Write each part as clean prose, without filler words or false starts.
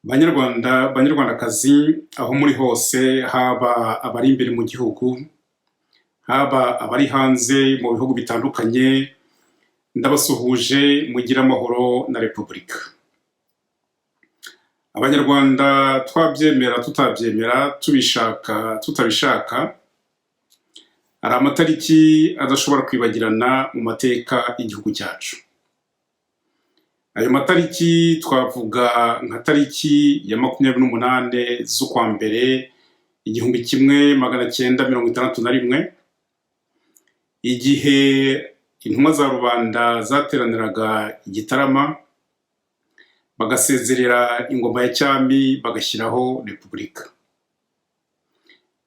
Banyarwanda, banyarwandakazi, aho muri hose, haba abari imbere mu gihugu, haba abari hanze mu bihugu bitandukanye, ndabasuhuje. Mugire amahoro na Repubulika. Abanyarwanda, twabyemera tutabyemera, tubishaka tutabishaka, hari amatariki adashobora kwibagirana mu mateka y'igihugu cyacu. Ayo matariki twavuga nka tariki ya 28 z'ukwa mbere 1961, igihe intumwa za rubanda zateraniraga i Gitarama, bagasezerera ingoma ya cyami, bagashyiraho repubulika.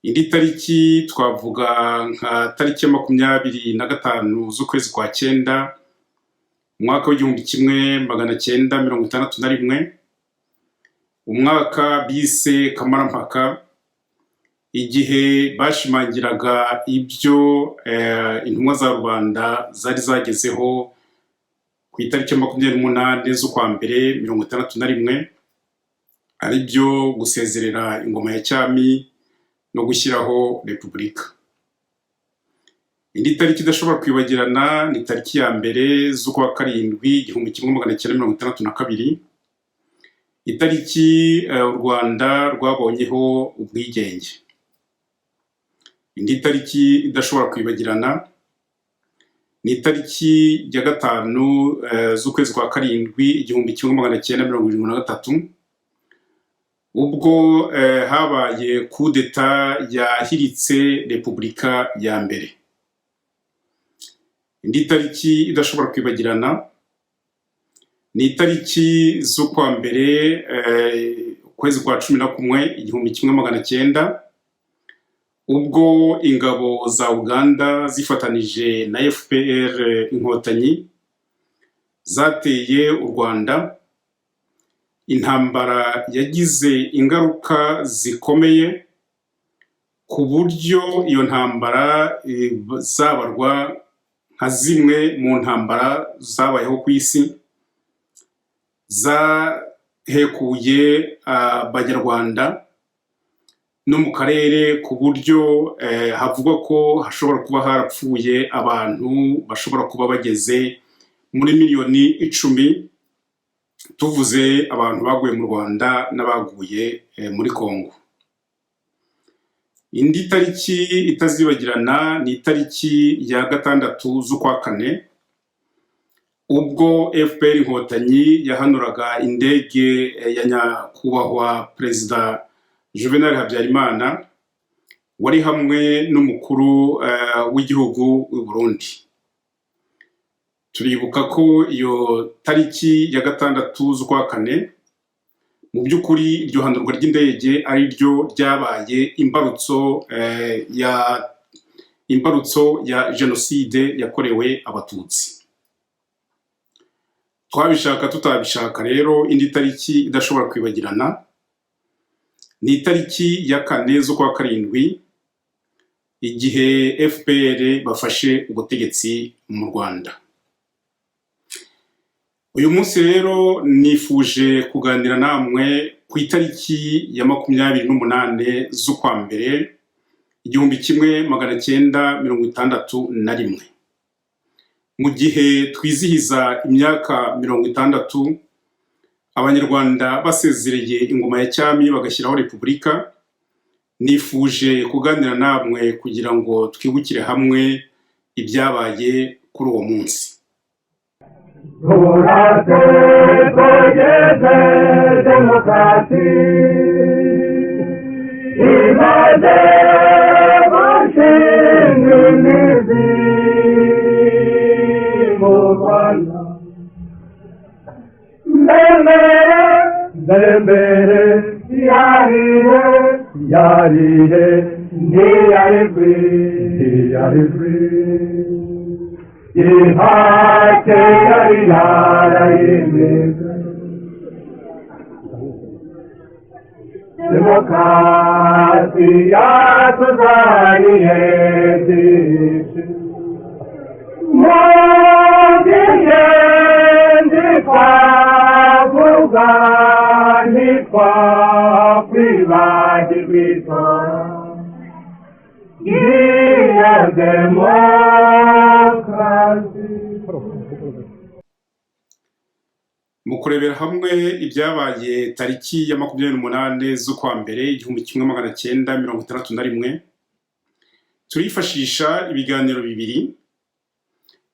Indi tariki twavuga nka tariki ya 25 z'ukwezi kwa cyenda, umwaka w'1961, umwaka bise Kamarampaka, igihe bashimangiraga ibyo intumwa za rubanda zari zagezeho ku itariki ya 28 z'ukwa mbere 61, ari byo gusezerera ingoma ya cyami no gushyiraho repubulika. Indi tariki idashobora kwibagirana ni tariki ya 1 z'ukwa karindwi 1962, itariki u Rwanda rwabonyeho ubwigenge. Indi tariki idashobora kwibagirana ni itariki ya 5 z'ukwezi kwa karindwi 1973, ubwo habaye kudeta yahiritse repubulika ya mbere. Indi tariki idashobora kwibagirana ni itariki z'ukwa mbere, ukwezi kwa 11, 1900, ubwo ingabo za Uganda zifatanije na FPR Inkotanyi zateye u Rwanda, intambara yagize ingaruka zikomeye ku buryo iyo ntambara zabarwa nka zimwe mu ntambara zabayeho ku isi zahekuye Abanyarwanda no mu karere, ku buryo havugwa ko hashobora kuba harapfuye abantu bashobora kuba bageze muri miliyoni 10, tuvuze abantu baguye mu Rwanda n'abaguye muri Congo. Indi tariki itazibagirana ni itariki ya 6 z'ukwa kane, ubwo FPR Inkotanyi yahanuraga indege ya nyakubahwa Perezida Juvenal Habyarimana, wari hamwe n'umukuru w'igihugu w'u Burundi. Turibuka ko iyo tariki ya 6 z'ukwa kane, mu by'ukuri iryo hanurwa ry'indege ari ryo ryabaye imbarutso ya jenoside yakorewe Abatutsi. Twabishaka tutabishaka rero, indi tariki idashobora kwibagirana ni itariki ya 4 z'ukwa karindwi, igihe FPR bafashe ubutegetsi mu Rwanda. Uyu munsi rero nifuje kuganira namwe ku itariki ya 28 z'ukwa mbere 1961, mu gihe twizihiza imyaka 60 Abanyarwanda basezereye ingoma ya cyami, bagashyiraho repubulika. Nifuje kuganira namwe kugira ngo twibukire hamwe ibyabaye kuri uwo munsi. Turate twogeze demokarasi imaze gushinga imizi mu Rwanda. Mbembere, mbembere, yarihe, yarihe, ntiyari ntiyari ihake yari yarayimize. Demokarasi yatuzaniye byinshi, mu by'ingenzi twavuga. Ntitwakwibagirwa itora ngiyo demokarasi. Mu kurebera hamwe ibyabaye tariki ya 28 z'ukwa mbere 1961, turifashisha ibiganiro bibiri.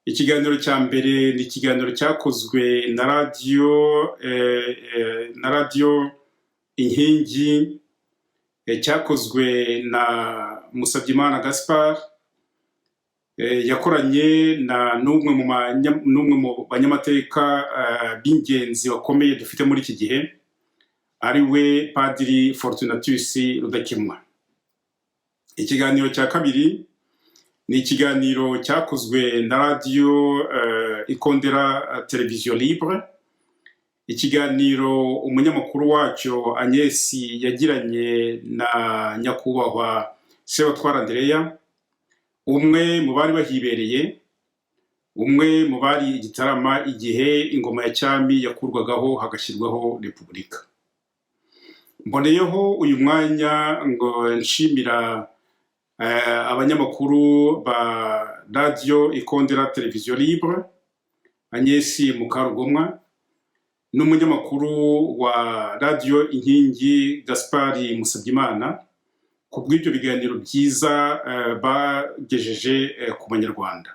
Ikiganiro cya mbere ni ikiganiro cyakozwe na radiyo Inkingi, cyakozwe na Musabyimana Gaspard, yakoranye na n'umwe mu banyamateka b'ingenzi bakomeye dufite muri iki gihe, ari we Padiri Fortunatus Rudakemwa. Ikiganiro cya kabiri ni ikiganiro cyakozwe na radiyo Ikondera Televiziyo Libre, ikiganiro umunyamakuru wacyo Agnes yagiranye na Nyakubahwa Sebatwara Andereya, umwe mu bari bahibereye, umwe mu bari i Gitarama igihe ingoma ya cyami yakurwagaho hagashyirwaho repubulika. Mboneyeho uyu mwanya ngo nshimira abanyamakuru ba radiyo Ikondera Televiziyo Libre, Agnes Mukarugomwa, n'umunyamakuru wa radiyo Inkingi, Gaspari Musabyimana, ku bw'ibyo biganiro byiza bagejeje ku Banyarwanda.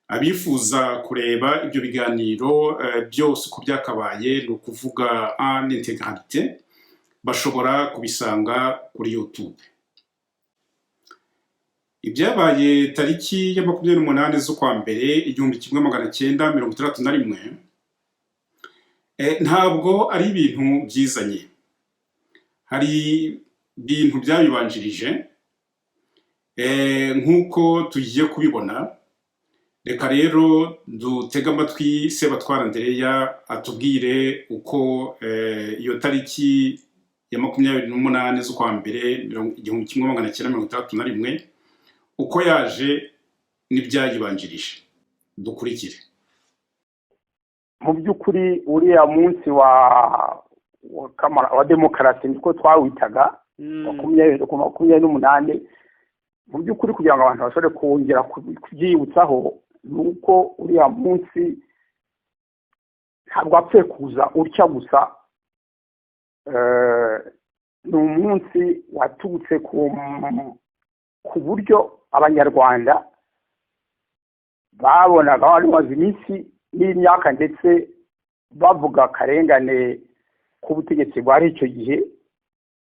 Abifuza kureba ibyo biganiro byose uko byakabaye, ni ukuvuga en intégralité, bashobora kubisanga kuri YouTube. Ibyabaye tariki ya 28 z'ukwa mbere 1961 ntabwo ari ibintu byizanye, hari ibintu byabibanjirije nk'uko tugiye kubibona. Reka rero dutege amatwi Sebatwara Andereya atubwire uko iyo tariki ya 28 z'ukwa mbere 1961 uko yaje n'ibyayibanjirije. Dukurikire. Mu by'ukuri uriya munsi wa demokarasi, niko twawitaga, 28, mu by'ukuri kugira ngo abantu bashobore kongera kubyiyibutsaho, ni uko uriya munsi ntabwo wapfuye kuza utya gusa. Ni umunsi waturutse ku buryo Abanyarwanda babonaga bari bamaze iminsi n'imyaka ndetse bavuga akarengane k'ubutegetsi bwari icyo gihe,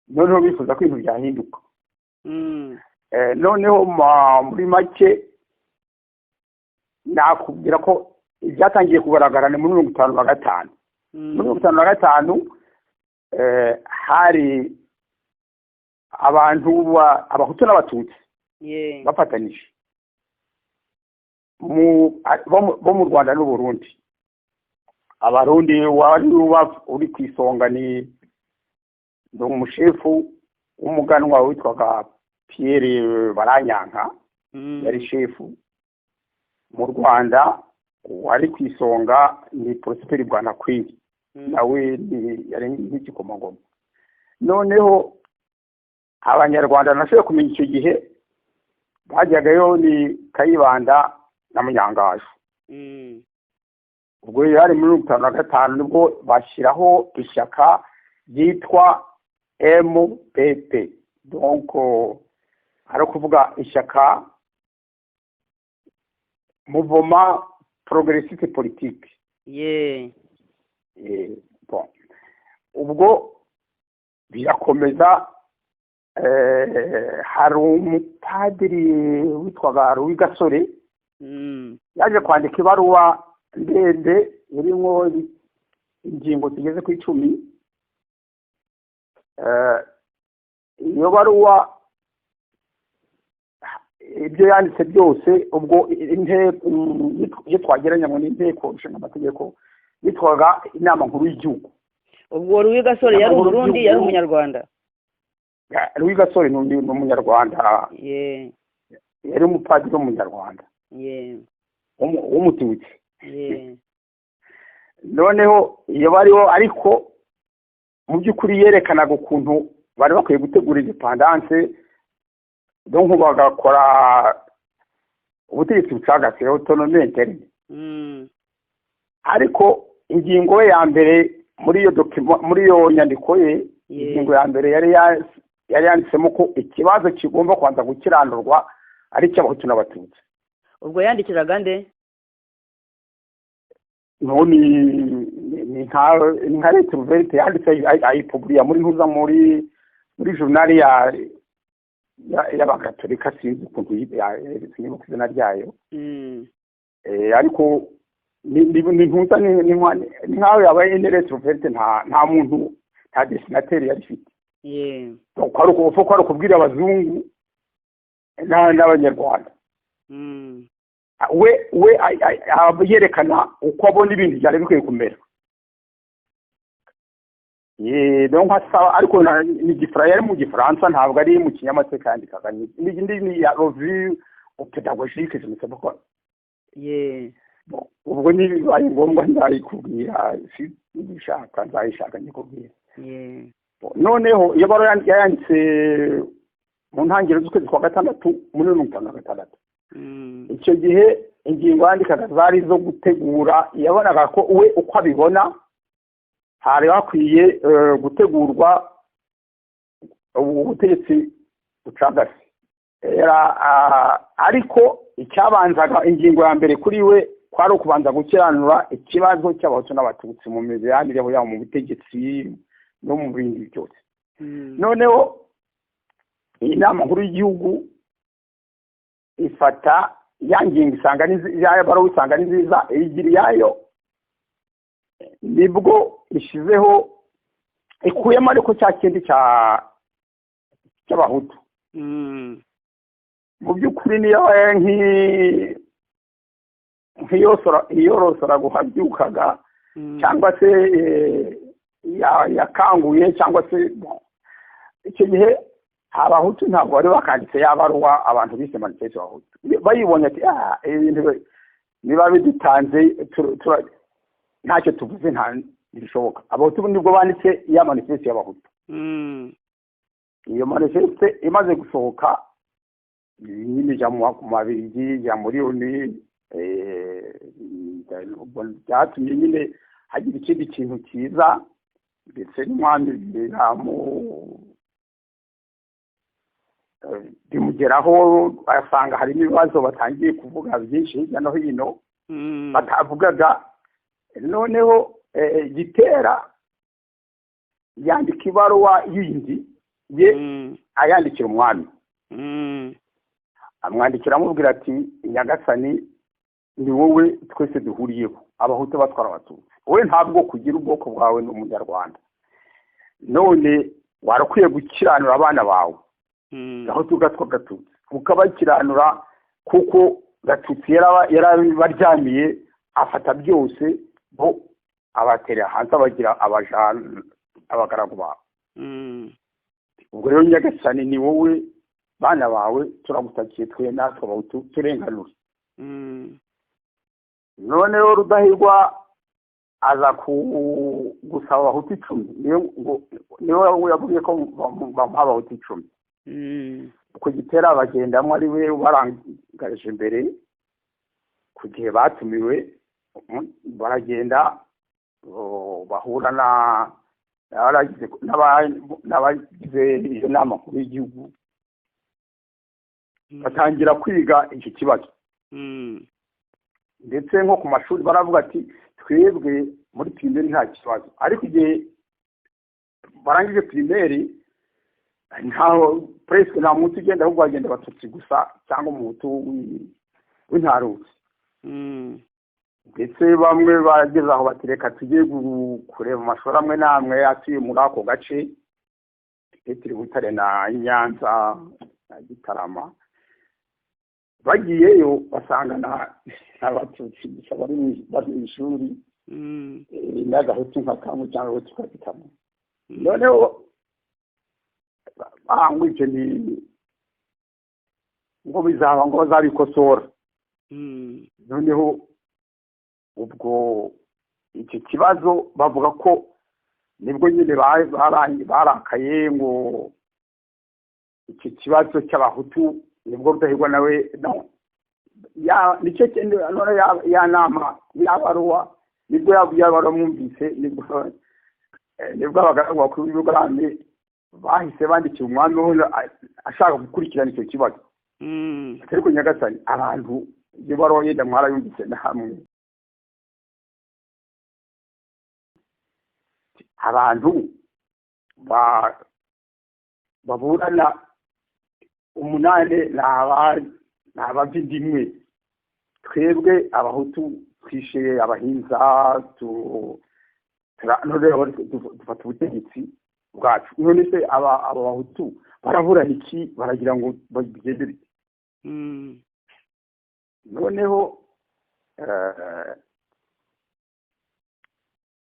noneho bifuza ko ibintu byahinduka. Noneho muri make nakubwira ko ibyatangiye kugaragara ni muri 55. Muri 55 hari abantu, Abahutu n'Abatutsi, bafatanyije bo mu Rwanda n'Uburundi. Abarundi wari uri ku isonga ni umushefu w'umuganwa witwaga Pierre Baranyanka, yari shefu. Mu Rwanda wari ku isonga ni Prosper Bwanakweli, nawe yari nk'igikomangoma. Noneho Abanyarwanda nashoboye kumenya icyo gihe bajyagayo ni Kayibanda na Munyangaju. Ubwo yari muri 55 nibwo bashyiraho ishyaka ryitwa MPP, donc ari ukuvuga ishyaka Mouvement Progressiste Politique. Bon, ubwo birakomeza. Hari umupadiri witwaga Louis Gasore, yaje kwandika ibaruwa ndende irimo ingingo zigeze ku 10. Iyo baruwa, ibyo yanditse byose, ubwo inteko, iyo twageranya ngo ni Inteko Ishinga Amategeko, yitwaga Inama Nkuru y'Igihugu. Ubwo Louis Gasore yari Inama Nkuru Umurundi, yari y'Igihugu. Umunyarwanda? Louis Gasore ni Umunyarwanda. Yari umupadiri w'Umunyarwanda, w'Umututsi. Noneho iyo bariho, ariko Mu by'ukuri yerekanaga ukuntu bari bakwiye gutegura indépendance, donc bagakora ubutegetsi bucagase, autonomie interne. Ariko ingingo ye ya mbere muri iyo document, muri iyo nyandiko ye, ingingo ya mbere yari yanditsemo ko ikibazo kigomba kubanza gukiranurwa ari icy'Abahutu n'Abatutsi. Ubwo yandikiraga nde? No ni nka lettre ouverte yanditse, ayipubliya muri ntuza, muri journal ya y'Abagatolika, sinzi ukuntu sinibuka izina ryayo. Ariko ni ntuza, ni nkaho yabaye une lettre ouverte, nta muntu, nta destinataire yari ifite. Donc kwari ukubwira abazungu n'Abanyarwanda. We yerekana uko abona ibintu byari bikwiye kumera. Donc asaba, ariko ni yari mu Gifaransa, ntabwo ari mu Kinyamateka yandikaga, ni ya Revue pédagogique, je ne sais pas quoi. Bon, ubwo nibibaye ngombwa nzayikubwira, si nibishaka nzayishaka nyikubwira. Bon, noneho iyo baruwa yayanditse mu ntangiriro z'ukwezi kwa gatandatu muri 56. Icyo gihe ingingo yandikaga zari izo gutegura, yabonaga ko we uko abibona hari hakwiye gutegurwa ubu butegetsi bucagase. Ariko icyabanzaga, ingingo ya mbere kuri we, kwari ukubanza gukiranura ikibazo cy'Abahutu n'Abatutsi mu mibanire yabo mu butegetsi no mu bindi byose. Noneho iyi Nama Nkuru y'Igihugu ifata ya ngingo, isanga ni ya baruwa isanga ni nziza, iyigira iyayo. Nibwo ishyizeho, ikuyemo ariko cya kindi cy'Abahutu. Mu by'ukuri niyo nk'iyorosora guhabyukaga cyangwa se yakanguye cyangwa se, bon, icyo gihe Abahutu ntabwo bari bakanditse ya baruwa abantu bise manifeste y'Abahutu. Bayibonye ati: "Ah, ibi bintu niba bidutanze ntacyo tuvuze, nta ntibishoboka." Abahutu nibwo banditse ya manifeste y'Abahutu. Iyo manifeste imaze gusohoka nyine ijya mu Mabirigi, ijya muri ONU. Ubwo byatumye nyine hagira ikindi kintu cyiza, ndetse n'umwami bimugeraho, asanga harimo ibibazo batangiye kuvuga byinshi hirya no hino batavugaga. Noneho Gitera yandika ibaruwa yindi ye, ayandikira umwami. Amwandikira amubwira ati: "Nyagasani, ni wowe twese duhuriyeho, Abahutu batwara Abatutsi, wowe ntabwo kugira ubwoko bwawe, ni Umunyarwanda, none warakwiye gukiranura abana bawe, Gahutu, Gatwa, Gatutsi, ukabakiranura, kuko Gatutsi yarabaryamiye, afata byose, bo abaterera hanze, abagira abajana, abagaragu bawe. Ubwo rero nyagasani, ni wowe, bana bawe turagutakiye, twe natwe Abahutu turenganure." Noneho Rudahigwa aza gusaba Abahutu 10, niyo ngo niwe yavuze ko bamuha Abahutu 10. Ku Gitera bagendamo, ari we ubarangaje imbere. Ku gihe batumiwe baragenda, bahura n'abagize iyo Nama Nkuru y'Igihugu, batangira kwiga icyo kibazo. Ndetse nko ku mashuri baravuga ati: "Twebwe muri primaire nta kibazo, ariko igihe barangije primaire ntaho presque nta muntu ugenda, ahubwo hagenda Abatutsi gusa cyangwa Umuhutu w'intarutsi." Ndetse bamwe bageze aho bati: "Reka tujye kureba amashuri amwe n'amwe atuye muri ako gace, Peteri Butare na Nyanza na Gitarama." Bagiyeyo basanga Abatutsi gusa bari mu ishuri, n'Agahutu nka kamwe cyangwa Agahutu kabiri kamwe. Noneho bangwa ibyo ni ngo bizaba, ngo bazabikosora. Noneho ubwo icyo kibazo bavuga ko Nibwo nyine barakaye ngo iki kibazo cy'abahutu, nibwo Rudahigwa nawe ya nicyo none ya nama yabaruwa, nibwo yabaramwumvise, nibwo abagaragu bakuru b'ibwami bahise bandikira umwami ashaka gukurikirana icyo kibazo. Ariko Nyagasani, abantu iyo baruwa yenda mwarayumvise na hamwe, abantu baburana 8 ni abavindimwe, twebwe abahutu twishe abahinza, dufata ubutegetsi bwacu. None se aba bahutu baraburana iki? Baragira ngo bigende bite? Noneho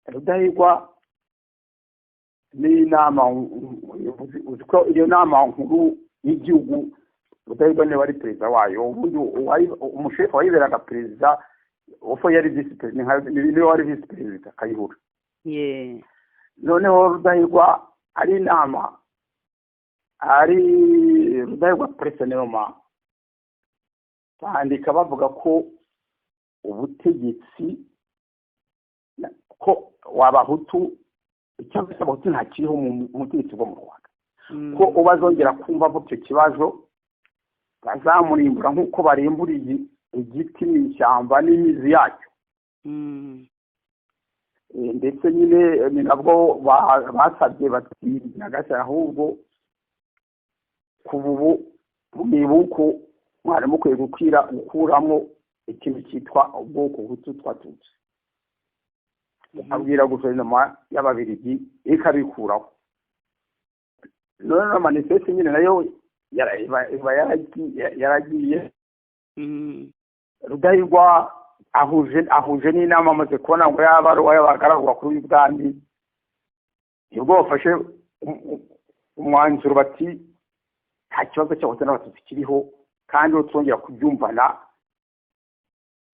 Rudahigwa n'inama, uzi ko iyo nama nkuru y'igihugu Rudahigwa niwe wari perezida wayo. Ubundi umushefu wayiberaga perezida uko yari visi perezida, niwe wari visi perezida Kayihura. Noneho Rudahigwa ari inama, ari Rudahigwa personnellement, bandika bavuga ko ubutegetsi ko wabahutu cyangwa se abahutu ntakiriho mu butegetsi bwo mu Rwanda, ko ubazongera kumva ko icyo kibazo bazamurimbura nk'uko barimbura igiti mu ishyamba n'imizi yacyo. Ndetse nyine ni nabwo basabye bati Nyagasani, ahubwo kuva ubu mwibuko mwari mukwiye gukuramo ikintu cyitwa ubwoko hutu twatutsi, abwira guverinoma y'ababirigi ikabikuraho. None manifeste nyine nayo iba yaragiye. Rudahigwa ahuje n'inama, amaze kubona ngo yabaruwa y'abagaragu bakuru b'ibwami, nibwo bafashe umwanzuro bati nta kibazo cy'abahutu n'abatutsi kiriho, kandi twongera kubyumvana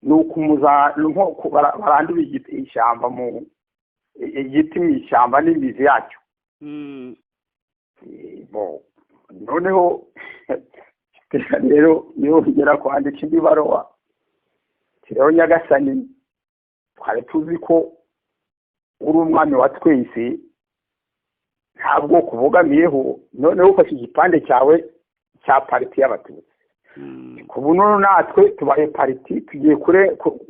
ni uko barandura ishyamba mu igiti mu ishyamba n'imizi yacyo. Noneho rero niyo ugera kwandika indi baruwa, rero Nyagasani, twari tuzi ko uri umwami wa twese, nta bwoko bugamiyeho, noneho ufashe igipande cyawe cya pariti y'abatutsi. Kubu none natwe tubaye pariti, tugiye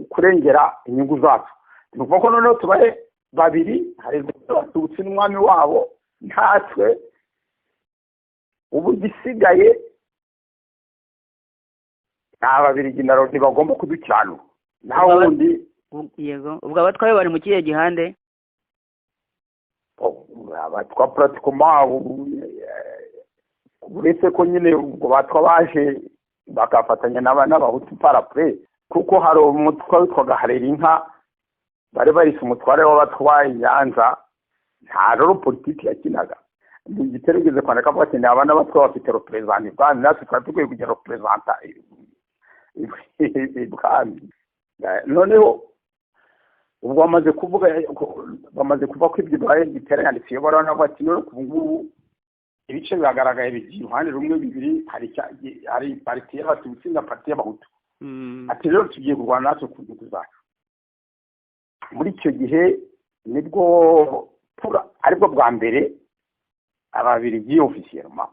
kurengera inyungu zacu. Ni ukuvuga ko noneho tubaye babiri, hari abatutsi n'umwami wabo, natwe ubu gisigaye ni ababirigi na Loni bagomba kudukiranura. Naho ubundi yego, ubwo abatwaye bari mu kihe gihande? Abatwa pratiquement, uretse ko nyine ubwo batwa baje bakafatanya n'abahutu parapre, kuko hari umutwa witwaga Harerinka, bari barise umutware w'abatwaye Nyanza, nta rero politiki yakinaga. Igitero ugeze kwandika avuga ati aba n'abatwa bafite representant ibwami, natwe twari dukwiye kugira representant ibwami. Noneho ubwo bamaze kuvuga, bamaze kuva ko ibyo bibaye, Gitera yanditse iyo baruwa navuga ati none ubu ngubu ibice biragaragaye bigiye uruhande rumwe bibiri, hari pariti y'abatutsi na pariti y'abahutu. Ati rero tugiye kurwana natwe ku nyungu zacu. Muri icyo gihe nibwo aribwo bwa mbere ababirigi officiellement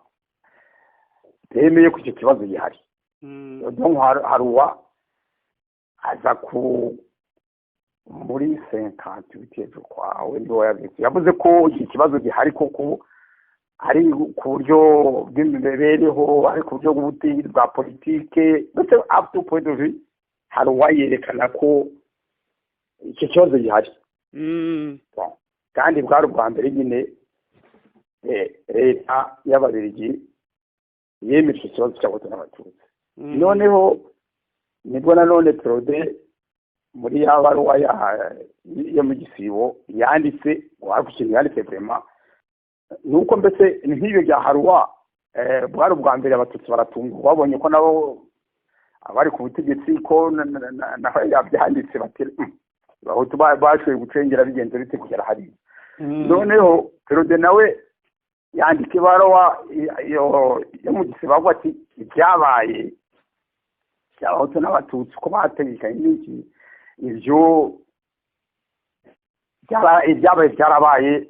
bemeye ko icyo kibazo gihari. Donc Haruwa aza ku muri 58 kwawe niwe yavuze ko iki kibazo gihari koko, ari ku buryo bw'imibereho, ari ku buryo bw'ubutegetsi bwa politike, ndetse up to point of view Haruwa yerekana ko icyo kibazo gihari. Kandi bwari ubwa mbere nyine leta y'ababirigi yemeje icyo kibazo cy'abahutu n'abatutsi. Noneho nibwo nanone Perraudin muri ya baruwa yo mu gisibo yanditse, ariko ikintu yanditse vraiment ni uko mbese nk'ibyo bya Haruwa, bwari ubwa mbere abatutsi baratungurwa, babonye ko nabo abari ku butegetsi ko naho yabyanditse bati abahutu bashoboye gucengera bigenze bite kugera hariya. Noneho Perraudin nawe yandika ibaruwa yo mu gisibo ati ibyabaye by'Abahutu n'Abatutsi ko bategekanye n'iki, ibyo ibyabaye byarabaye,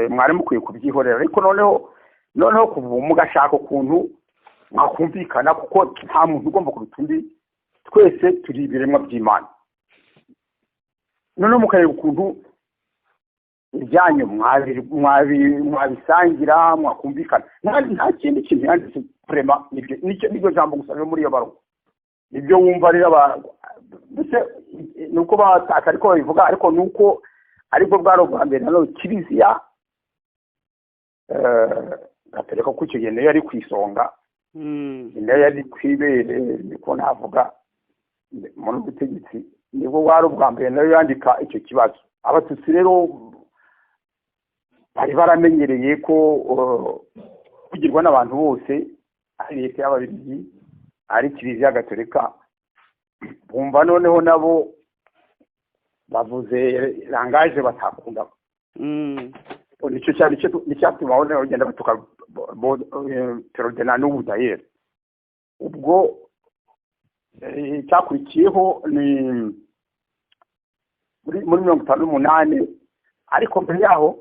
mwari mukwiye kubyihorera, ariko noneho kuva ubu mugashaka ukuntu mwakumvikana, kuko nta muntu ugomba kuruta undi, twese turi ibiremwa by'Imana. Noneho mukareba ukuntu ibyanyu mwabisangira, mwakumvikana. Nta kindi kintu yanditse vraiment, nibyo jambo gusa riri muri iyo baruwa. Nibyo wumva rero, mbese ni uko bataka ariko babivuga, ariko ni uko aribwo bwari ubwa mbere nanone Kiliziya Gatolika, ko icyo gihe nayo yari ku isonga, nayo yari ku ibere, niko navuga, muri butegetsi, nibwo bwari ubwa mbere nayo yandika icyo kibazo. Abatutsi rero bari baramenyereye ko kugirwa n'abantu bose, ari leta y'Ababiligi, ari Kiliziya Gatolika, bumva noneho nabo bavuze langage batakundaga. Nicyo cyari icyatuma bagenda batuka Perraudin n'ubu d'ailleurs. Ubwo icyakurikiyeho ni muri 58, ariko mbere yaho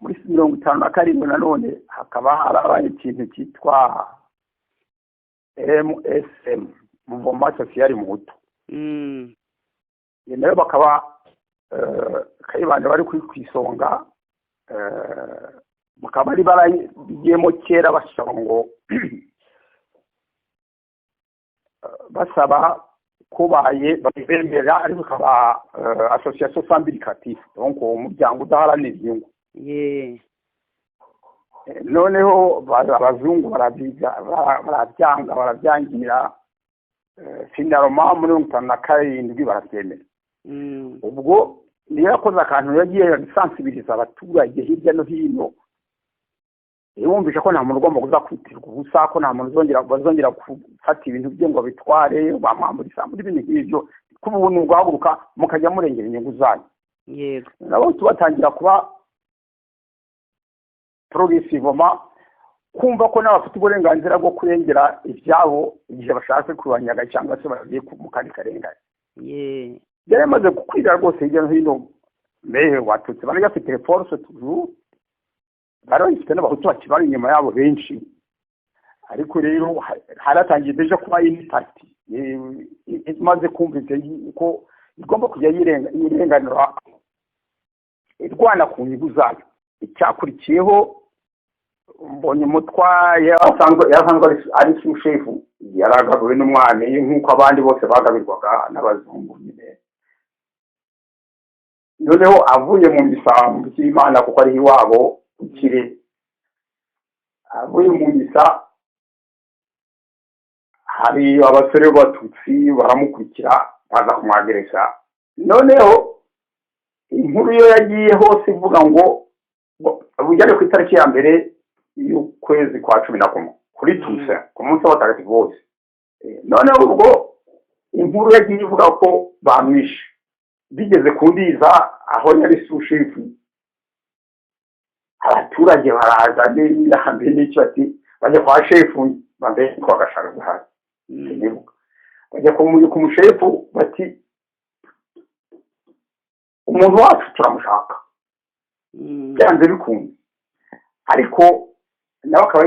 muri 57 nanone hakaba harabaye ikintu cyitwa MSM, Mouvement Social Muhutu. Nayo bakaba Kayibanda bari ku isonga, bakaba bari baragiyemo kera basaba ngo basaba ko baye babemera, ariko ikaba association sans but lucratif, donc umuryango udaharanira inyungu. Noneho abazungu barabyanga, barabyangira, finalement muri 57 barabyemera. Ubwo niyo yakoze akantu, yagiye sensibiliza abaturage hirya no hino, yumvisha ko nta muntu ugomba kuza kwitirwa ubusa, ko nta muntu bazongera gufata ibintu bye ngo bitware, bamwambura isambu n'ibintu nk'ibyo, ko ubu ni uguhaguruka mukajya murengera inyungu zanyu. Nabo tubatangira kuba progressivement kumva ko nabo bafite uburenganzira bwo kurengera ibyabo igihe bashatse kubanyaga cyangwa se bagiye mu kandi karengane. Byari bimaze gukwira rwose hirya no hino, mais Abatutsi bari bafite force toujours, bari bagifite n'Abahutu bakibari inyuma yabo benshi, ariko rero haratangiye déjà kuba une partie imaze kumva ibyo ko igomba kujya yirenganura, irwana ku nyungu zayo. Icyakurikiyeho, mbonye umutwa yarasanzwe ari sushefu, yaragabiwe n'umwami nk'uko abandi bose bagabirwaga n'abazungu nyine. Noneho avuye mu misango y'Imana, kuko ari iwabo ukire, avuye mu misa, hari abasore b'Abatutsi baramukurikira, baza kumwagereza. Noneho inkuru yo yagiye hose ivuga ngo bugere ku itariki ya 1 y'ukwezi kwa 11, kuri Toussaint, ku munsi w'abatagatifu bose. Noneho ubwo inkuru yagiye ivuga ko bamwishe, bigeze ku Ndiza aho yari sushefu, abaturage baraza n'imyambi n'icyo, bati bajya kwa shefu bambaye kwa Gashaka guhari, sinibuka, bajya ku mushefu bati umuntu wacu turamushaka byanze bikunze. Ariko nawe akaba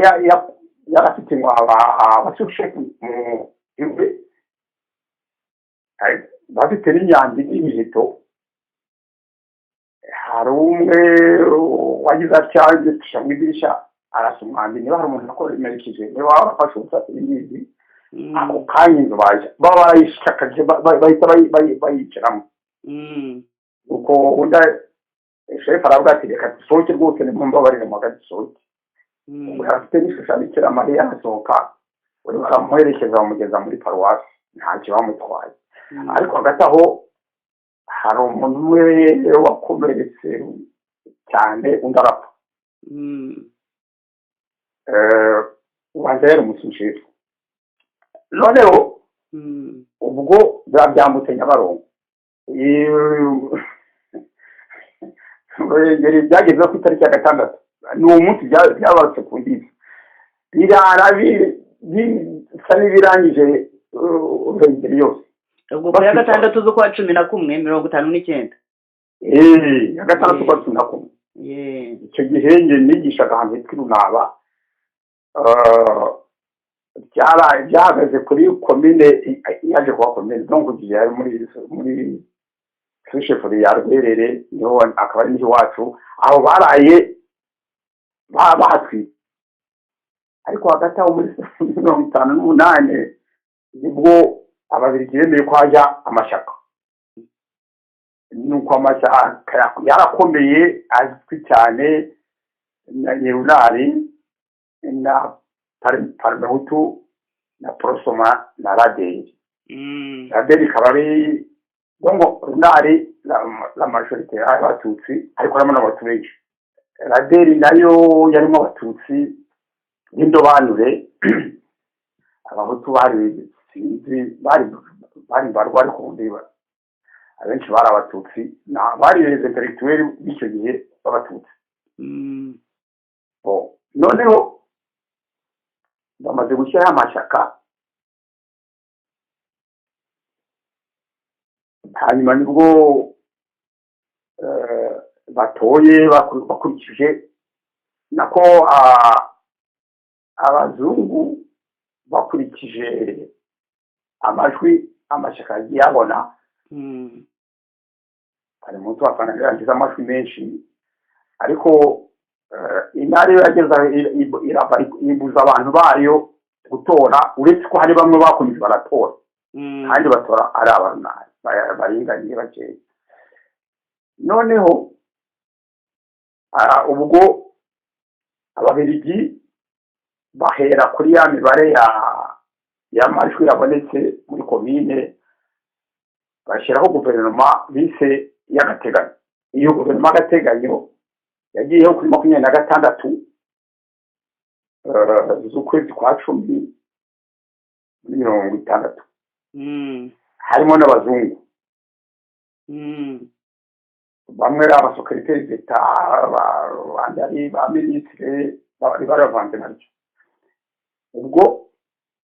yarafite ngo abasushefu mu iwe bafite n'imyambi n'imiheto. Hari umwe wagize atya yicisha mu idirishya, arasa umwambi, niba hari umuntu wakomerekeje, niba warafashe ubusa, ibizi. Ako kanya inzu baje baba barayishakaje, bahita bayicaramo. Uko undi shefu aravuga ati reka dusohoke rwose, nimumbabarire muhaga dusohoke. Ubwo yari afite n'ishusho ya Bikira Mariya, arasohoka, buri baramuherekeza bamugeza muri paruwasi, ntacyo bamutwaye. Ariko hagati aho hari umuntu umwe wakomeretse cyane, undi arapfa. Ubanza yari umusushefu. Noneho ubwo biba byambutse Nyabarongo. Ruhengeri byageze ku itariki ya 6, ni uwo munsi byabarutse ku Ndiza, birara bisa n'ibirangije Ruhengeri yose. Ubwo ku ya 6 z'ukwa 11, 59? Eh, ya 6 z'ukwa 11. Icyo gihe njye nigishaga ahantu hitwa i Runaba. Byahagaze kuri komine yaje kuba komine, donc igihe yari muri sous-chefferie ya Rwerere, niho akaba ari niho iwacu aho baraye bahatwitse. Ariko hagati aho muri 58 nibwo Ababiligi bemeye ko hajya amashyaka. Nuko amashyaka yarakomeye, azwi cyane na Runari na Parmehutu na Aprosoma na Raderi. Raderi ikaba ari ngo Runari la majorité y'Abatutsi, ariko harimo n'Abahutu benshi. Raderi nayo yarimo Abatutsi b'indobanure, Abahutu bari, sinzi, bari mbarwa, ariko ubundi abenshi bari Abatutsi, bari les intellectuels b'icyo gihe b'Abatutsi. Bon, noneho bamaze gushyiraho amashyaka, hanyuma nibwo batoye bakurikije nako abazungu bakurikije amajwi amashyaka yagiye abona. Hari umunsi wasanga yagize amajwi menshi, ariko intara iyo yageze aho irava ibuza abantu bayo gutora, uretse ko hari bamwe bakomeje baratora. Kandi batora ari Abarunari baringaniye bakeya. Noneho ubwo Ababiligi bahera kuri ya mibare ya y'amajwi yabonetse muri komine, bashyiraho guverinoma bise y'agateganyo. Iyo guverinoma y'agateganyo yagiyeho kuri 26 z'ukwezi kwa 10 muri 60. Harimo n'abazungu bamwe ari aba secrétaires d'État, abandi ari ba minisitiri, bari baravanze naryo. Ubwo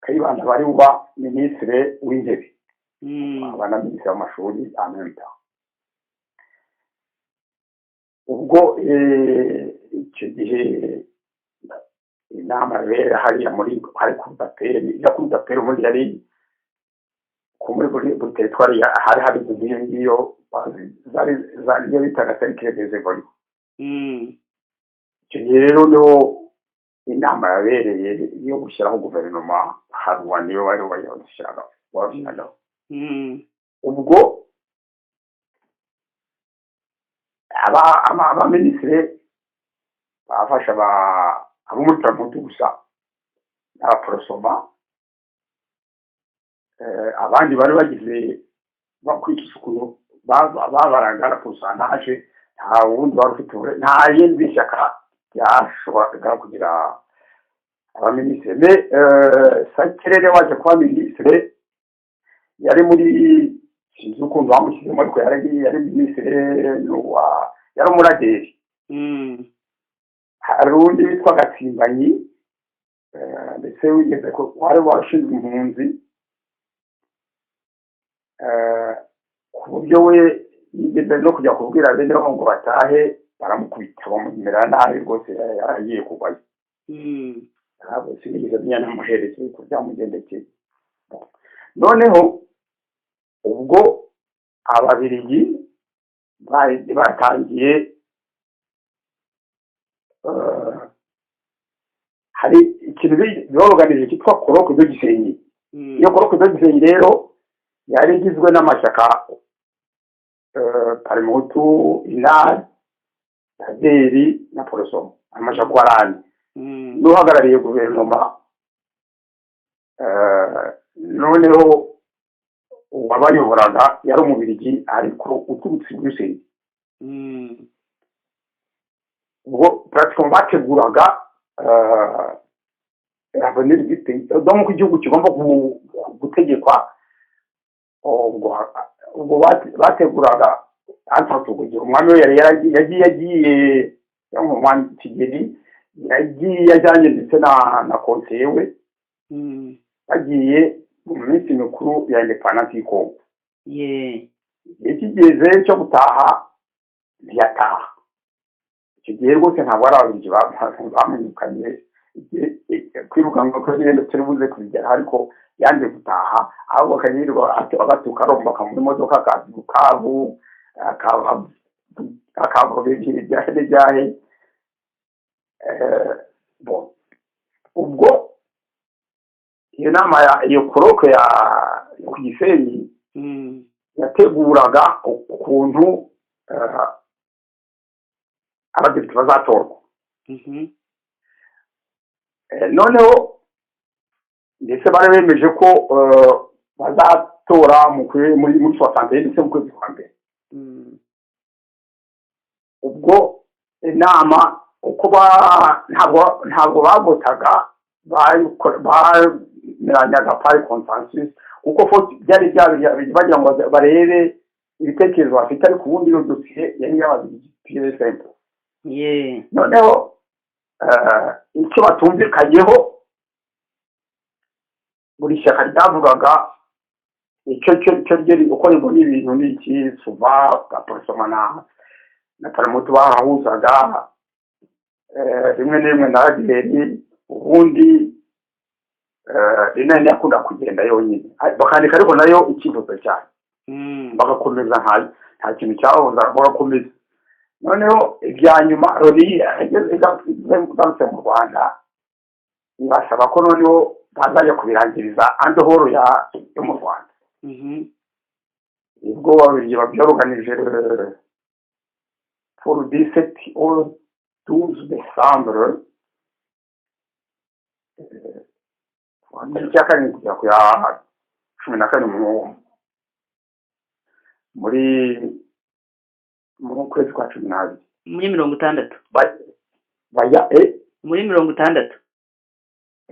Kayibanda bari buba minisitiri w'intebe, aba na minisitiri w'amashuri en même temps. Ubwo icyo gihe inama yabera hariya muri hari cour d'appel ya cour d'appel, ubundi yari ku muri buri territoire hari hari inzu nk'iyo ngiyo zari zari iyo bitaga cercle des évolués. Icyo gihe rero niho inama yabereye yo gushyiraho guverinoma, Haruwa niwe wari wayishyiragaho. Ubwo abaminisitiri bafashe abo muri Parmehutu gusa n'Abaporosoma, abandi bari bagize bakurikije ukuntu babaraga la pourcentage, nta wundi wari ufite nta yindi shyaka ryashoboraga kugira abaminisitiri. Mais Sakerere waje kuba minisitiri yari muri, sinzi ukuntu bamushyizemo, ariko yari minisitiri yari umuraderi. Hari undi witwa Gatsimbanyi, ndetse wigeze wari warashinzwe impunzi, ku buryo we yigeze no kujya kubwira bene wabo ngo batahe, baramukubita bamumera nabi rwose, yaragiye kugwayo. Ntabwo sinigeze menya n'amaherezo uko byamugendekeye. Noneho ubwo Ababiligi bari batangiye, hari ikintu baorganije cyitwa colloque de Gisenyi. Iyo colloque de Gisenyi rero yari igizwe n'amashyaka Parmehutu, Inari, Raderi na Porosoma, amashyaka uko ari ane, n'uhagarariye guverinoma. Noneho uwabayoboraga yari Umubirigi ariko uturutse i Buruseli. Ubwo pratiquement bateguraga l'avenir du pays, donc igihugu kigomba gutegekwa. Ubwo bateguraga Entre umwami we yari yagiye umwami Kigeli yagiye ajyanye ndetse na conseiller we, bagiye mu minsi mikuru ya indépendance y'Kongo. Igihe kigeze cyo gutaha, ntiyataha. Icyo gihe rwose ntabwo ari Ababiligi bamwirukanye, kwirukanwa ko nyine turi buze kubigeraho, ariko yanze gutaha, ahubwo akayirirwa abatuka, aromboka muri modoka, akaza i Bukavu, akavuga ibyahe n'ibyahe. Bon, ubwo iyo nama ya iyo colloque ya yo ku Gisenyi yateguraga ukuntu abadepite bazatorwa. Noneho ndetse bari bemeje ko bazatora muri 61, ndetse mu kwezi kwa mbere. Ubwo inama uko ba ntabwo bavotaga, bemeranyaga par consensus, kuko fo byari bagira ngo barebe ibitekerezo bafite, ariko ubundi iyo dosiye yari y'Ababiligi pure simple. Noneho icyo batumvikanyeho, buri shyaka ryavugaga icyo cyo ryari uko ribona ibintu. Ni iki suva Aprosoma na Parmehutu bahahuzaga, rimwe na rimwe na Raderi, ubundi rinani yakunda kugenda yonyine, bakandika ariko nayo icyifuzo cyayo, bagakomeza, nta kintu cyababuza, bagakomeza. Noneho ibya nyuma, Loni igarutse mu Rwanda, ibasaba ko noneho bazajya kubirangiriza en dehors yo mu Rwanda. Nibwo Babirigi babyoruganije pour 17 au 12 décembre, tariki ya 7 kugera ku ya 14 muri kwezi kwa 12. Muri 60? Bajya Muri 60?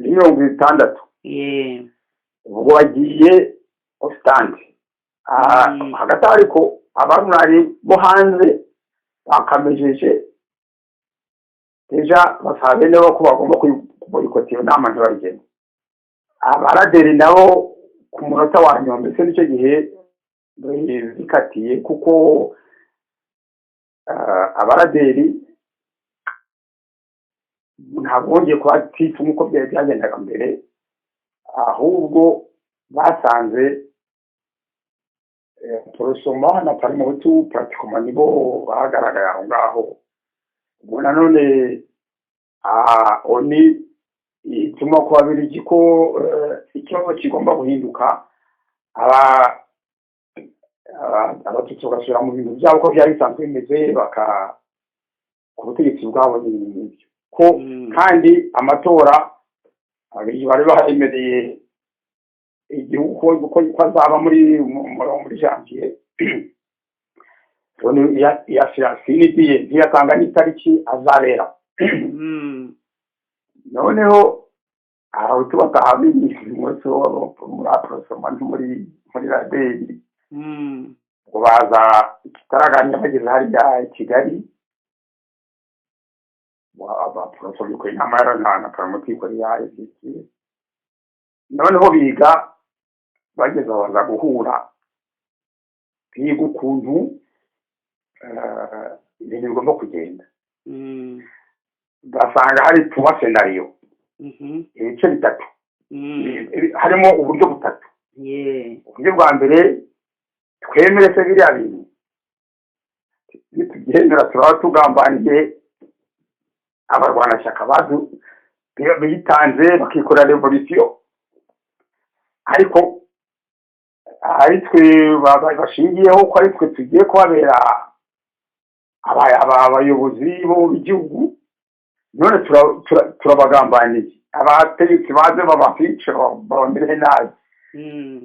Muri 60. Ubwo bagiye Ostende. Hagati aho ariko abarunari bo hanze bakamejeje déjà, basaba bene bo ko bagomba kuboyikota iyo nama, ntibayigene. Abaraderi nabo ku munota wa nyuma, mbese nicyo gihe bikatiye, kuko abaraderi ntabwo bongeye kuba actifs nk'uko byari byagendaga mbere, ahubwo basanze Aprosoma na Parmehutu pratiquement nibo bagaragaye aho ngaho. Ubwo nanone ONU ituma ku Babirigi ko ikibazo kigomba guhinduka, Abatutsi bagasubira mu bintu byabo uko byari bisanzwe bimeze, baka ku butegetsi bwabo n'ibintu nk'ibyo, ko kandi amatora Ababiligi bari baremereye igihugu ko azaba muri janvier. Yasinidiye ntiyatanga n'itariki azabera. Noneho Abahutu bataha umunsi wo muri Aprosoma muri Raderi, ngo baza ikitaraganya, bageze hariya i Kigali, Abaporosoma ikora inama na Parmehutu ikora iyayo. Noneho biga, bageze aho baza guhura, biga ukuntu ibintu bigomba kugenda. Basanga hari trois scénarios, ibice bitatu, harimo uburyo butatu. Uburyo bwa mbere: twemere se biriya bintu? Nitubyemera turaba tugambaniye abarwanashyaka bitanze bakikorera révolution, ariko ari twe bashingiyeho ko ari twe tugiye kubabera abayobozi bo b'igihugu, none turabagambaniye, abategetsi baze babafice, babamere nabi.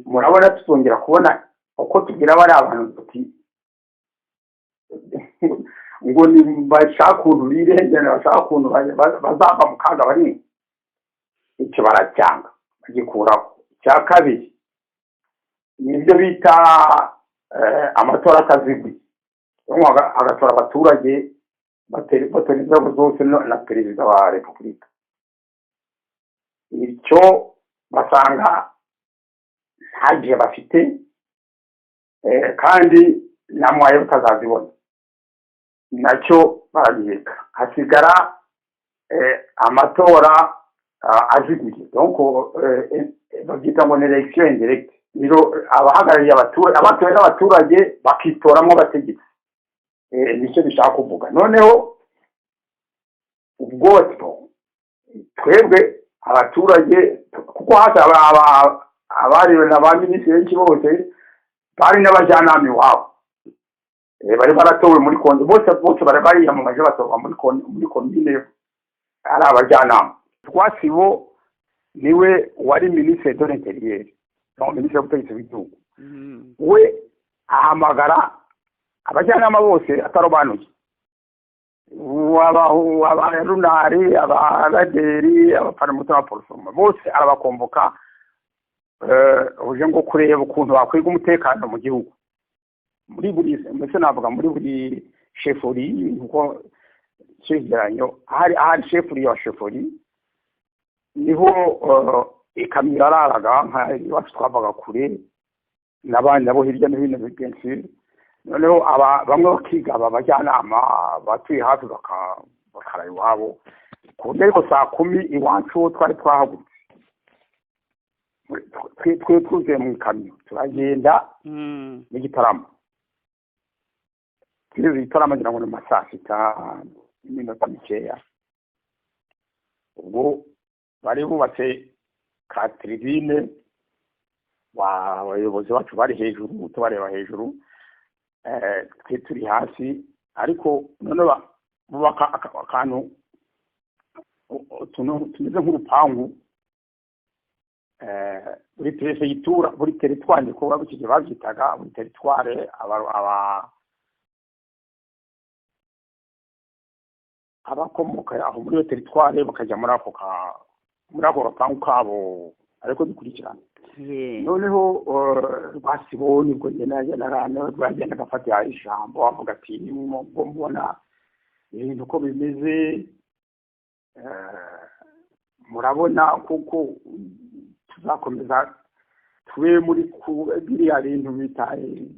Murabona tuzongera kubona uko tubwira bariya abantu tuti ngo ni bashaka ukuntu birengera, bashaka ukuntu bazava mu kaga barimo? Icyo baracyanga, bagikuraho. Icya kabiri ni ibyo bita amatora ataziguye. Donc, agatora abaturage, batora inzego zose na perezida wa repubulika. Icyo basanga nta gihe bafite, kandi na moyens batazazibona, nacyo baragiheka. Hasigara amatora aziguye, donc babyita ngo ni élection indirecte. Rero abahagarariye abaturage, abatowe n'abaturage, bakitoramo abategetsi. Nicyo bishaka kuvuga. Noneho ubwo twebwe abaturage, kuko hasi abari na ba minisitiri benshi bose bari n'abajyanama iwabo, bari baratowe muri konti bose, bose bari bariyamamaje batorwa muri komine ari abajyanama. Rwasibo niwe wari ministre de l'Intérieur, donc minisitiri w'ubutegetsi bw'igihugu. We ahamagara abajyanama bose atarobanuye, abarunari, abaraderi, abaparamuto n'abaporosoma, bose arabakomboka, uje ngo kureba ukuntu bakwiga umutekano mu gihugu muri buri, mbese navuga muri buri chefferie, kuko cegeranyo ahari chefferie ya chefferie niho ikamyo yararaga. Nka iwacu twavaga kure n'abandi nabo hirya no hino benshi. Noneho aba bamwe bakiga, aba bajyanama batuye hafi bakara iwabo ku buryo, ariko saa 10 iwacu twari twahagurutse, twe twuzuye mu ikamyo, turagenda n'igitaramo. Tugeze igitaramo ngira ngo ni mu ma saa sita n'iminota mikeya. Ubwo bari bubatse ka tribune, abayobozi bacu bari hejuru tubareba hejuru, twe turi hasi. Ariko noneho bubaka akantu, utuntu tumeze nk'urupangu, buri perefegitura, buri territoire, niko icyo gihe babyitaga, buri territoire abakomoka aho muri iyo territoire bakajya muri ako gapangu kabo, ariko dukurikirana. Noneho Rwasibo nibwo rwagenda agafata ijambo, avuga ati: "Ubwo mubona ibintu uko bimeze, murabona kuko tuzakomeza tube muri biriya bintu bitaye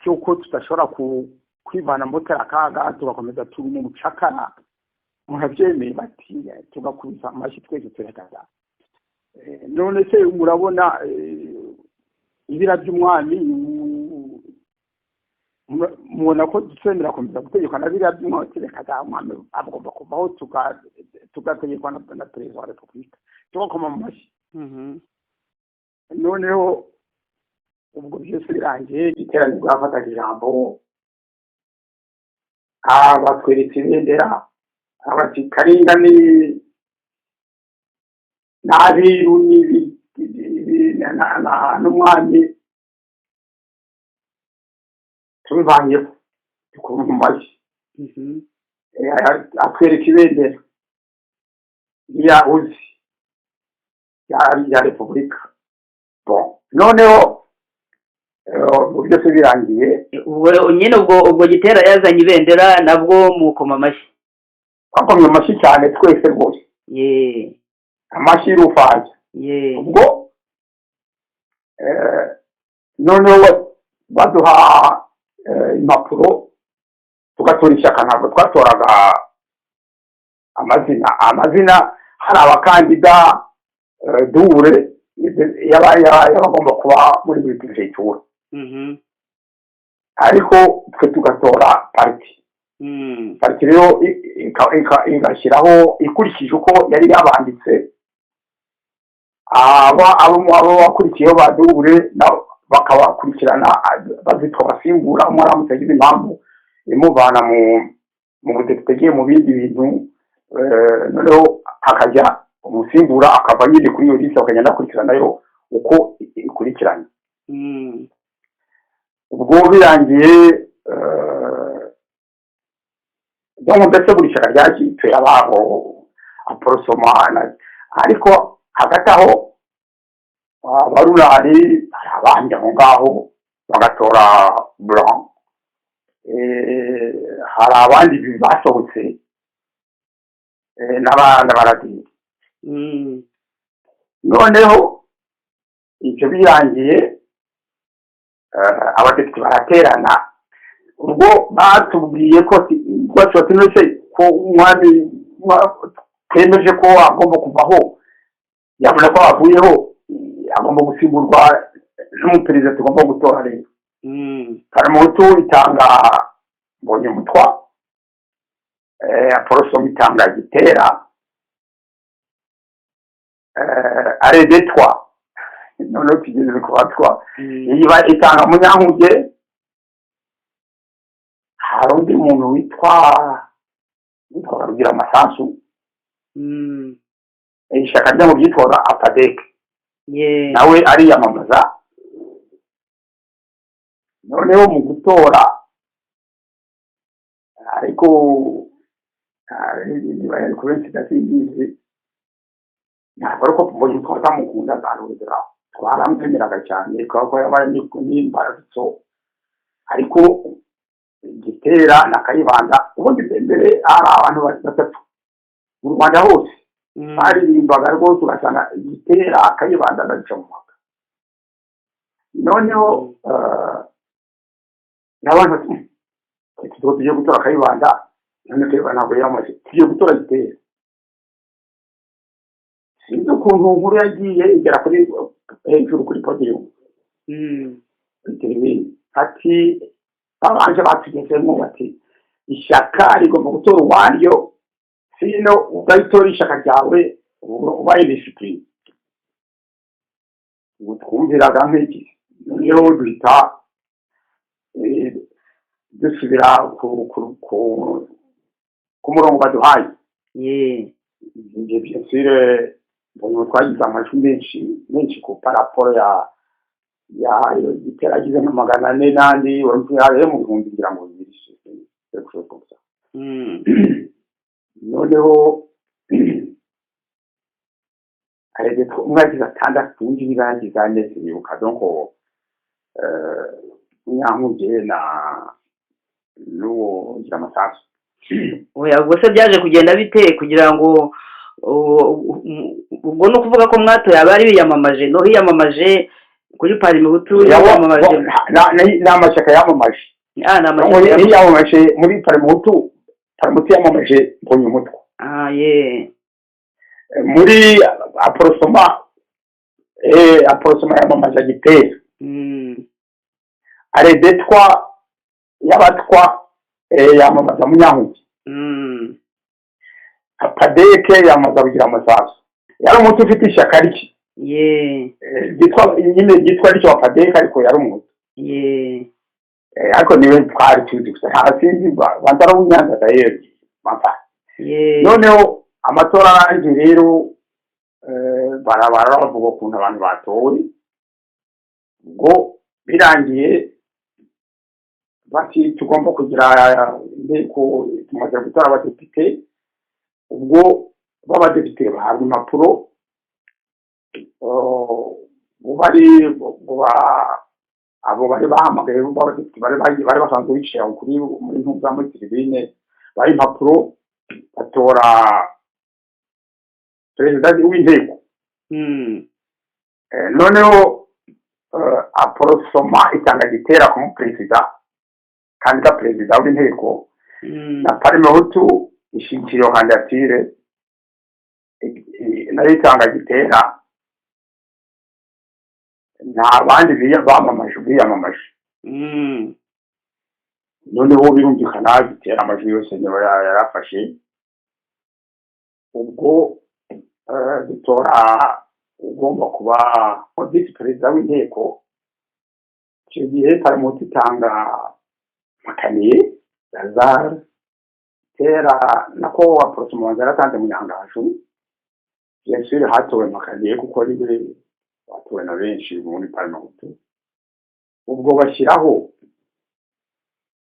cy'uko tudashobora kwivana muri kariya kaga, tugakomeza turi mu bucakara, murabyemeye?" Bati, tugakubita amashyi twese, turekata. "None se murabona ibira by'umwami, mubona ko twemera komeza gutegekwa na biriya by'umwami?" Reka da, umwami agomba kuvaho, tugategekwa na perezida wa repubulika. Tugakoma mu mashyi. Noneho ubwo byose birangiye, iteraniro bwafataga ijambo, batweretse ibendera, bati: "Karinga ni n'abiru n'umwami tubivanyeho." Dukoma mu mashyi. Atwereka ibendera rya uzi rya repubulika. Bon, noneho ubu byose birangiye. Ubwo nyine ubwo Gitera yazanye ibendera, nabwo mukoma amashyi? Twakomye amashyi cyane twese rwose, amashyi y'urufaya. Ubwo noneho baduha impapuro, tugatora ishyaka. Ntabwo twatoraga amazina. Amazina hari abakandida dure y'abagomba kuba muri buri perefegitura, ariko twe tugatora parti. Parti rero igashyiraho ikurikije uko yari yabanditse, abo bakurikiyeho ba dure bakabakurikirana bazitwa abasimbura. Umwe aramutse agize impamvu imuvana mu budepite agiye mu bindi bintu, noneho hakajya umusimbura, akava nyine kuri iyo liste, bakagenda bakurikiranayo uko ikurikiranye. Ubwo birangiye, donc mbese buri shyaka ryakituye abaho Aprosoma, ariko hagati aho abarurari hari abandi aho ngaho bagatora blanc. Hari abandi basohotse n'abaradiri. Noneho ibyo birangiye, abadepite baraterana. Ubwo batubwiye ko rwacu bati ko umwami twemeje ko agomba kuvaho, yabona ko avuyeho agomba gusimburwa n'umuperezida tugomba gutora. Rero Parmehutu itanga Mbonyumutwa, Aprosoma itanga Gitera, AREDETWA, noneho tugeze ku Batwa, itanga Munyankuge. Hari undi muntu witwa Rugira Amasasu, ishyaka ryo mu byitwaga APADEC, nawe ariyamamaza. Noneho mu gutora, ariko niba yari kubenshi ndasimbizi, ntabwo ariko mbonye twatamukunda zarurira, twaramwemeraga cyane kubera ko yabaye n'imbarutso. Ariko Gitera na Kayibanda, ubundi mbere hari abantu batatu mu Rwanda hose baririmbaga rwose, ugasanga Gitera, Kayibanda na Bicamumpaka. Noneho n'abantu bati tugiye gutora Kayibanda, none Kayibanda ntabwo yiyamamaje, tugiye gutora Gitera. Sinzi ukuntu inkuru yagiye igera kuri hejuru kuri podium, kuri tribune, ati babanje batugezemo bati ishyaka rigomba gutora uwaryo, sino ugahitora ishyaka ryawe ubaye discipline. Ubu twumviraga nk'iki. Noneho duhita dusubira ku murongo baduhaye. Ibyo bien sûr, mbonye twagize amajwi menshi menshi ku par rapport ya Gitera, agize nka 400 n'andi wari mu bihumbi ngira ngo bibiri, quelque chose comme ça. Noneho harebye umwe yagize atandatu, undi niba yagize ane, sinibuka. Donc Munyankuge na n'uwo ngira amasasu. Oya, ubwo se byaje kugenda bite kugira ngo ubwo ni ukuvuga ko mwatoye abari biyamamaje, no hiyamamaje kuri Parmehutu, yiyamamaje? Ni amashyaka yamamaje. Ah, ni amashyaka yamamaje. Yiyamamaje muri Parmehutu, Parmehutu yamamaje Mbonyumutwa. Ah, ye. Muri Aprosoma, Aprosoma yamamaje Gitera. AREDETWA y'Abatwa yamamaza Munyankuge. APADEC yamamaza Rugira Amasasu, yari umuntu ufite ishyaka rye ryitwa nyine, ryitwa rityo APADEC, ariko yari umuhutu. Ariko niwe twari tuzi gusa, nta sinzi banza ari uw'Inyanza d'ailleurs mapa. Noneho amatora arangiye rero, barabara bavuga ukuntu abantu batowe. Ubwo birangiye bati tugomba kugira inteko, tumaze gutora abadepite. Ubwo b'abadepite bahabwa impapuro, bari abo bari bahamagaye b'abadepite bari basanzwe bicaye aho kuri muri ntuza muri tribune, baha impapuro, batora perezida w'inteko. Noneho Aprosoma itanga Gitera ku perezida, candidat perezida w'inteko, na Parmehutu ishyigikira iyo kandidatire, nayo itanga Gitera. Nta bandi bamamaje, biyamamaje. Noneho birumvikana, Gitera amajwi yose niba yarafashe. Ubwo dutora ugomba kuba visi perezida w'inteko. Icyo gihe Parmehutu itanga Mpakaniye Lazare kera, nako Aprosoma yaratanze Munyangaju. Bien sûr hatowe Mpakaniye kuko ari we watowe na benshi muri Parmehutu. Ubwo bashyiraho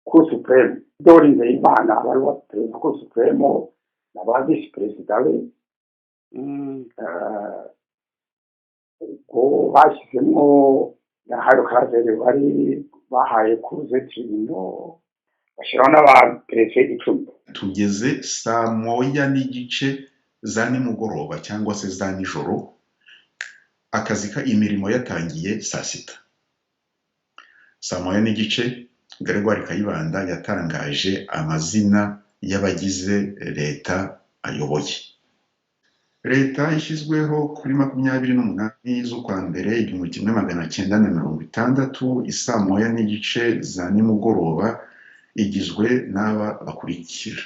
Cour suprême, Dori Nzeyimana wari wa perezida Cour suprême na ba visi perezida be. Ubwo bashyizemo Nahayo Claver, bari bahaye kuze tribunal. Bashyiraho n'abaperefe 10. Tugeze 1:30 za nimugoroba cyangwa se za nijoro, akazi ka imirimo yatangiye saa 6. 1:30 Gregoire Kayibanda yatangaje amazina y'abagize leta ayoboye. Leta ishyizweho kuri 28 z'ukwa mbere 1960 1:30 za nimugoroba, igizwe n'aba bakurikira: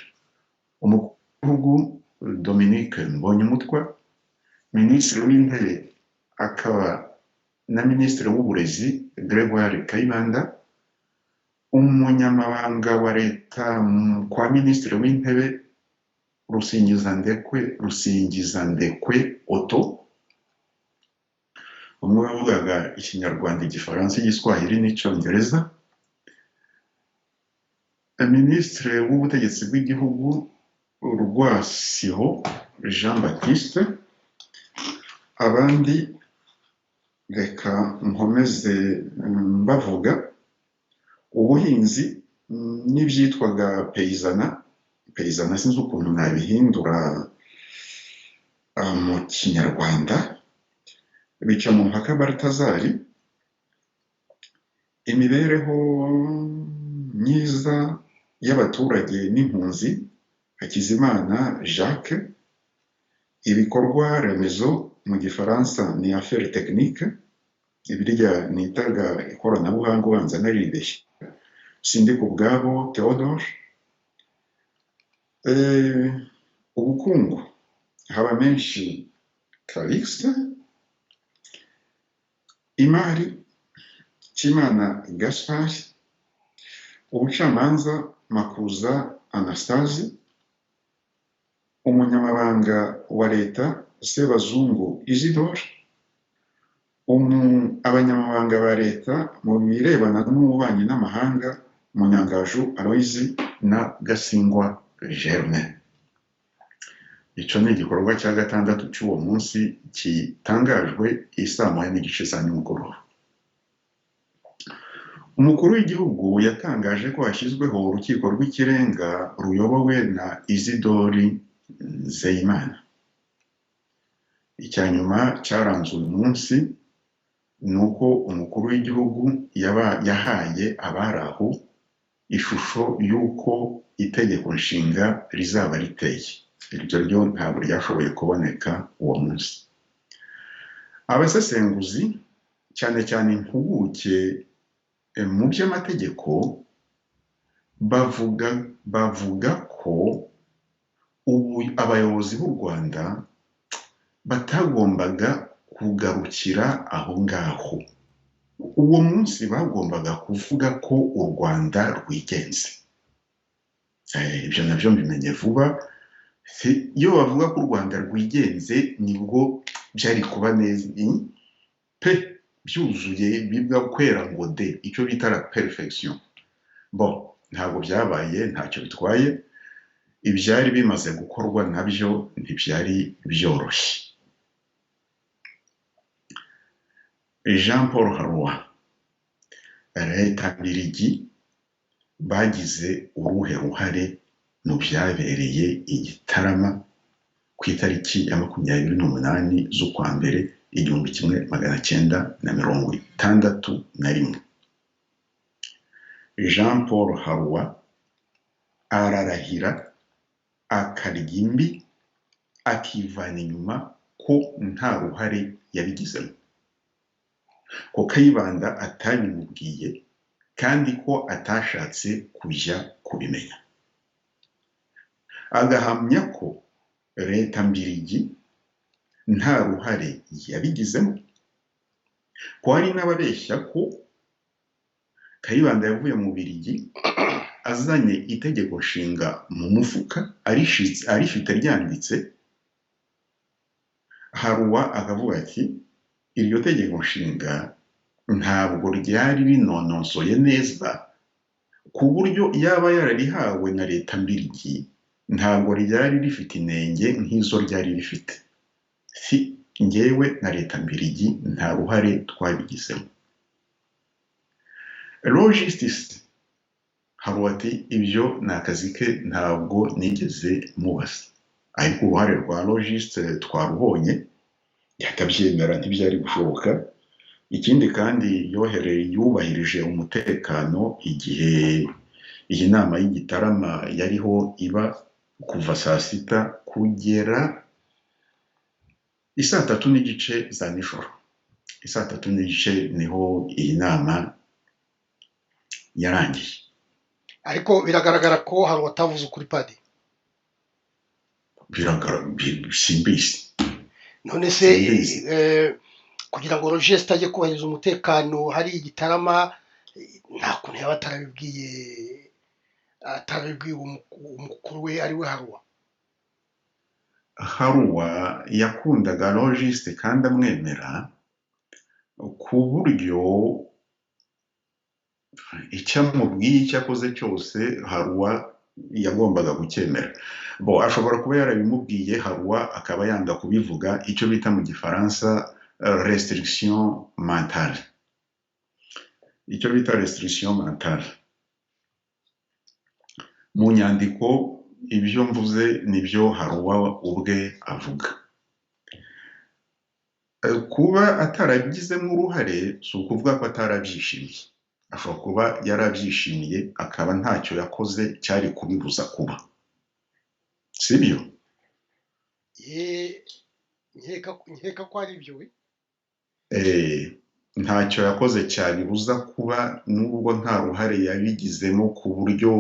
umukuru w'igihugu Dominique Mbonyumutwa, minisitiri w'intebe akaba na minisitiri w'uburezi Gregoire Kayibanda, umunyamabanga wa leta kwa minisitiri w'intebe Rusingizandekwe Otto, umwe wavugaga Ikinyarwanda, Igifaransa, Igiswahili n'Icyongereza, minisitiri w'ubutegetsi bw'igihugu Rwasiho Jean Baptiste. Abandi reka nkomeze mbavuga: ubuhinzi n'ibyitwaga peyizana, peyizana sinzi ukuntu nabihindura mu Kinyarwanda, bica mu mpaka Baltazari, imibereho myiza y'abaturage n'impunzi Hakizimana Jacques, ibikorwa remezo mu Gifaransa ni affaire technique, ibirya nitaga ikoranabuhanga ubanza naribeshye, Sindikubwabo Theodore, ubukungu Habamenshi Calixte, imari Kimana Gaspard, ubucamanza Makuza Anastase, umunyamabanga wa leta Sebazungu Isidore, abanyamabanga ba leta mu birebana n'ububanyi n'amahanga Munyangaju Aloys na Gasingwa Germain. Icyo ni igikorwa cya gatandatu cy'uwo munsi gitangajwe 1:30 za nimugoroba. Umukuru w'igihugu yatangaje ko hashyizweho urukiko rw'ikirenga ruyobowe na Isidori Nzeyimana. Icya nyuma cyaranze uyu munsi ni uko umukuru w'igihugu yahaye abari aho ishusho y'uko itegeko nshinga rizaba riteye. Iryo ryo ntabwo ryashoboye kuboneka uwo munsi. Abasesenguzi cyane cyane impuguke mu by'amategeko bavuga ko ubu abayobozi b'u Rwanda batagombaga kugarukira aho ngaho. Uwo munsi bagombaga kuvuga ko u Rwanda rwigenze. Ibyo nabyo mbimenye vuba. Iyo bavuga ko u Rwanda rwigenze nibwo byari kuba neza pe, byuzuye bibwa kwera ngo de, icyo bita la perfection. Bon, ntabwo byabaye, ntacyo bitwaye. Ibyari bimaze gukorwa nabyo ntibyari byoroshye. Jean Paul Harroy, leta Mbirigi bagize uruhe ruhare mu byabereye i Gitarama ku itariki ya 28 z'ukwa mbere 1961? Jean Paul Harroy ararahira akarya imbi akivana inyuma ko nta ruhare yabigizemo, ko Kayibanda atabimubwiye kandi ko atashatse kujya kubimenya. Agahamya ko leta Mbirigi nta ruhare yabigizemo, ko hari n'ababeshya ko Kayibanda yavuye mu Birigi azanye itegeko nshinga mu mufuka arifite ryanditse. Harroy akavuga ati iryo tegeko nshinga ntabwo ryari rinononsoye neza ku buryo yaba yararihawe na leta Mbirigi ntabwo ryari rifite inenge nk'izo ryari rifite. Si njyewe na leta Mbirigi nta ruhare twabigizemo. Logistis Haruwa ati ibyo ni akazi ke, ntabwo nigeze mubaza. Ariko uruhare rwa Logisite twarubonye, yakabyemera ntibyari gushoboka. Ikindi kandi yohereye yubahirije umutekano igihe iyi nama y'Igitarama yariho iba, kuva saa sita kugera isaa tatu n'igice za nijoro. Isaa tatu n'igice niho iyi nama yarangiye. Ariko biragaragara ko hari uwatavuze ukuri, padi. Simbizi. None se kugira ngo Logisite ajye kubahiriza umutekano hari Igitarama, nta kuntu yaba atarabibwiye umukuru we ari we Haruwa? Haruwa yakundaga Logisite kandi amwemera, ku buryo icyo amubwiye, icyo akoze cyose, Haruwa yagombaga kucyemera. Bo ashobora kuba yarabimubwiye, Haruwa akaba yanga kubivuga, icyo bita mu gifaransa restriction mentale, icyo bita restriction mentale. Mu nyandiko ibyo mvuze nibyo Haruwa ubwe avuga. Kuba atarabigizemo uruhare si ukuvuga ko atarabyishimiye. Ashobora kuba yarabyishimiye akaba ntacyo yakoze cyari kubibuza kuba, sibyo? Nkeka ko ari ibyo we. Ntacyo yakoze cyabibuza kuba, nubwo nta ruhare yabigizemo ku buryo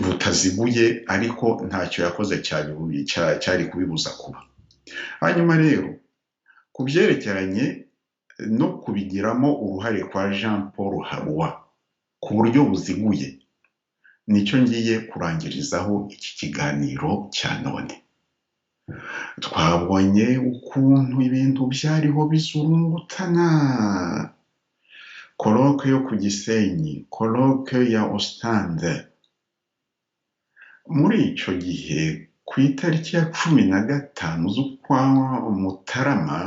butaziguye, ariko ntacyo yakoze cyari kubibuza kuba. Hanyuma rero ku byerekeranye no kubigiramo uruhare kwa Jean Paul Haruwa ku buryo buziguye, nicyo ngiye kurangirizaho iki kiganiro cya none. Twabonye ukuntu ibintu byariho bizurungutana: colloque yo ku Gisenyi, colloque ya Ostende. Muri icyo gihe, ku itariki ya 15 z'ukwa Mutarama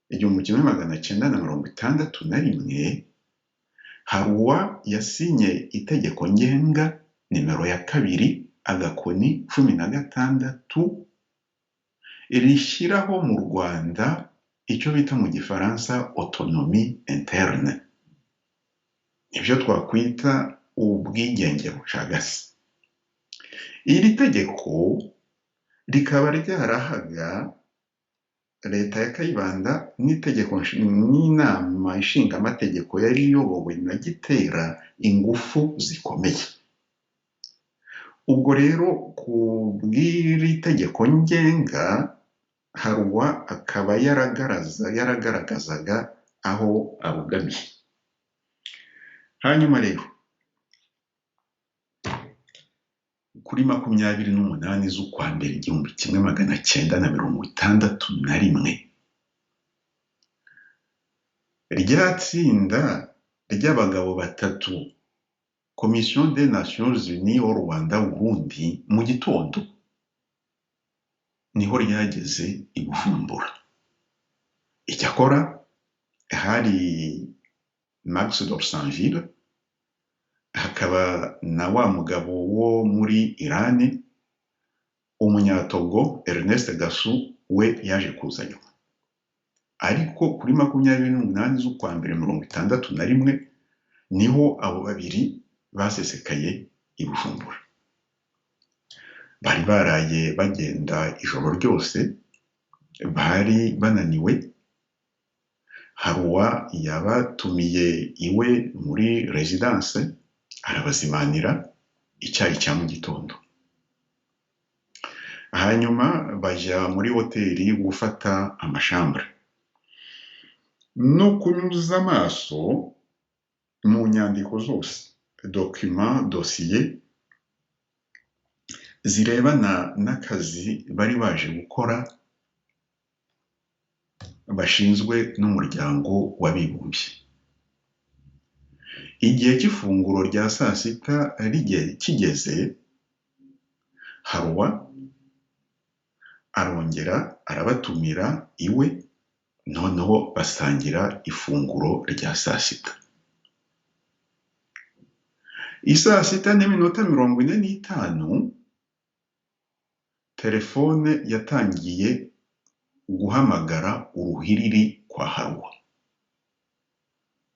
1961, Haruwa yasinye itegeko ngenga nimero ya 2-16 rishyiraho mu Rwanda icyo bita mu gifaransa autonomie interne, ibyo twakwita ubwigenge bucagase. Iri tegeko rikaba ryarahaga leta ya Kayibanda n'itegeko n'inama ishinga amategeko yari iyobowe na Gitera ingufu zikomeye. Ubwo rero ku bw'iri tegeko ngenga, Haruwa akaba yaragaragazaga aho abogamiye. Hanyuma rero kuri 28 z'ukwa mbere 1961, rya tsinda ry'abagabo batatu, Commission des Nations Unies au Rwanda Burundi, mu gitondo niho ryageze i Bujumbura. Icyakora hari Max Dorsanville, hakaba na wa mugabo wo muri Irani, umunyatogo Ernest Gasu, we yaje kuza nyuma. Ariko kuri 28 z'ukwa mbere 61 niho abo babiri basesekaye i Bujumbura. Bari baraye bagenda ijoro ryose, bari bananiwe. Haruwa yabatumiye iwe muri residence, arabazimanira icyayi cya mu gitondo. Hanyuma bajya muri hoteli gufata amashambure no kunyuza amaso mu nyandiko zose, document, dosiye zirebana n'akazi bari baje gukora bashinzwe n'umuryango w'abibumbye. Igihe cy'ifunguro rya saa sita kigeze, Haruwa arongera arabatumira iwe, noneho basangira ifunguro rya saa sita. Isaa sita n'iminota 45, telefone yatangiye guhamagara uruhiriri kwa Haruwa.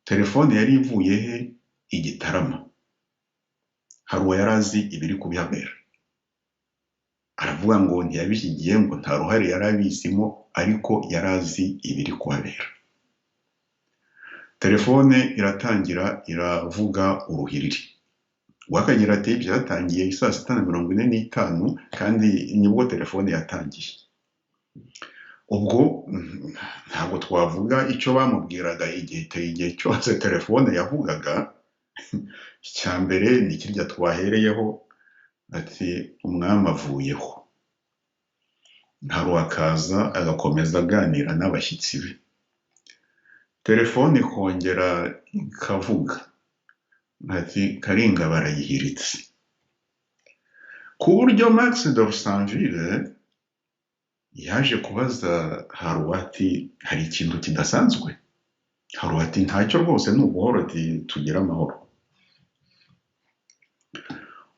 Telefone yari ivuye he? I Gitarama. Haruwa yari azi ibiri kubihabera, aravuga ngo ntiyabishyigiye, ngo nta ruhare yari abizimo, ariko yari azi ibiri kuhabera. Telefone iratangira iravuga uruhiriri. Uwakagira ati byatangiye isaa sita na 45, kandi nibwo telefone yatangiye. Ubwo ntabwo twavuga icyo bamubwiraga igihe cyose telefone yavugaga. Icya mbere ni kirya twahereyeho, ati umwami avuyeho. Haruwa akaza agakomeza aganira n'abashyitsi be. Telefone ikongera ikavuga ati Karinga barayihiritse. Ku buryo Max Dorsanville yaje kubaza Haruwa ati hari ikintu kidasanzwe? Haruwa ati ntacyo rwose, ni ubuhoro, ati tugire amahoro.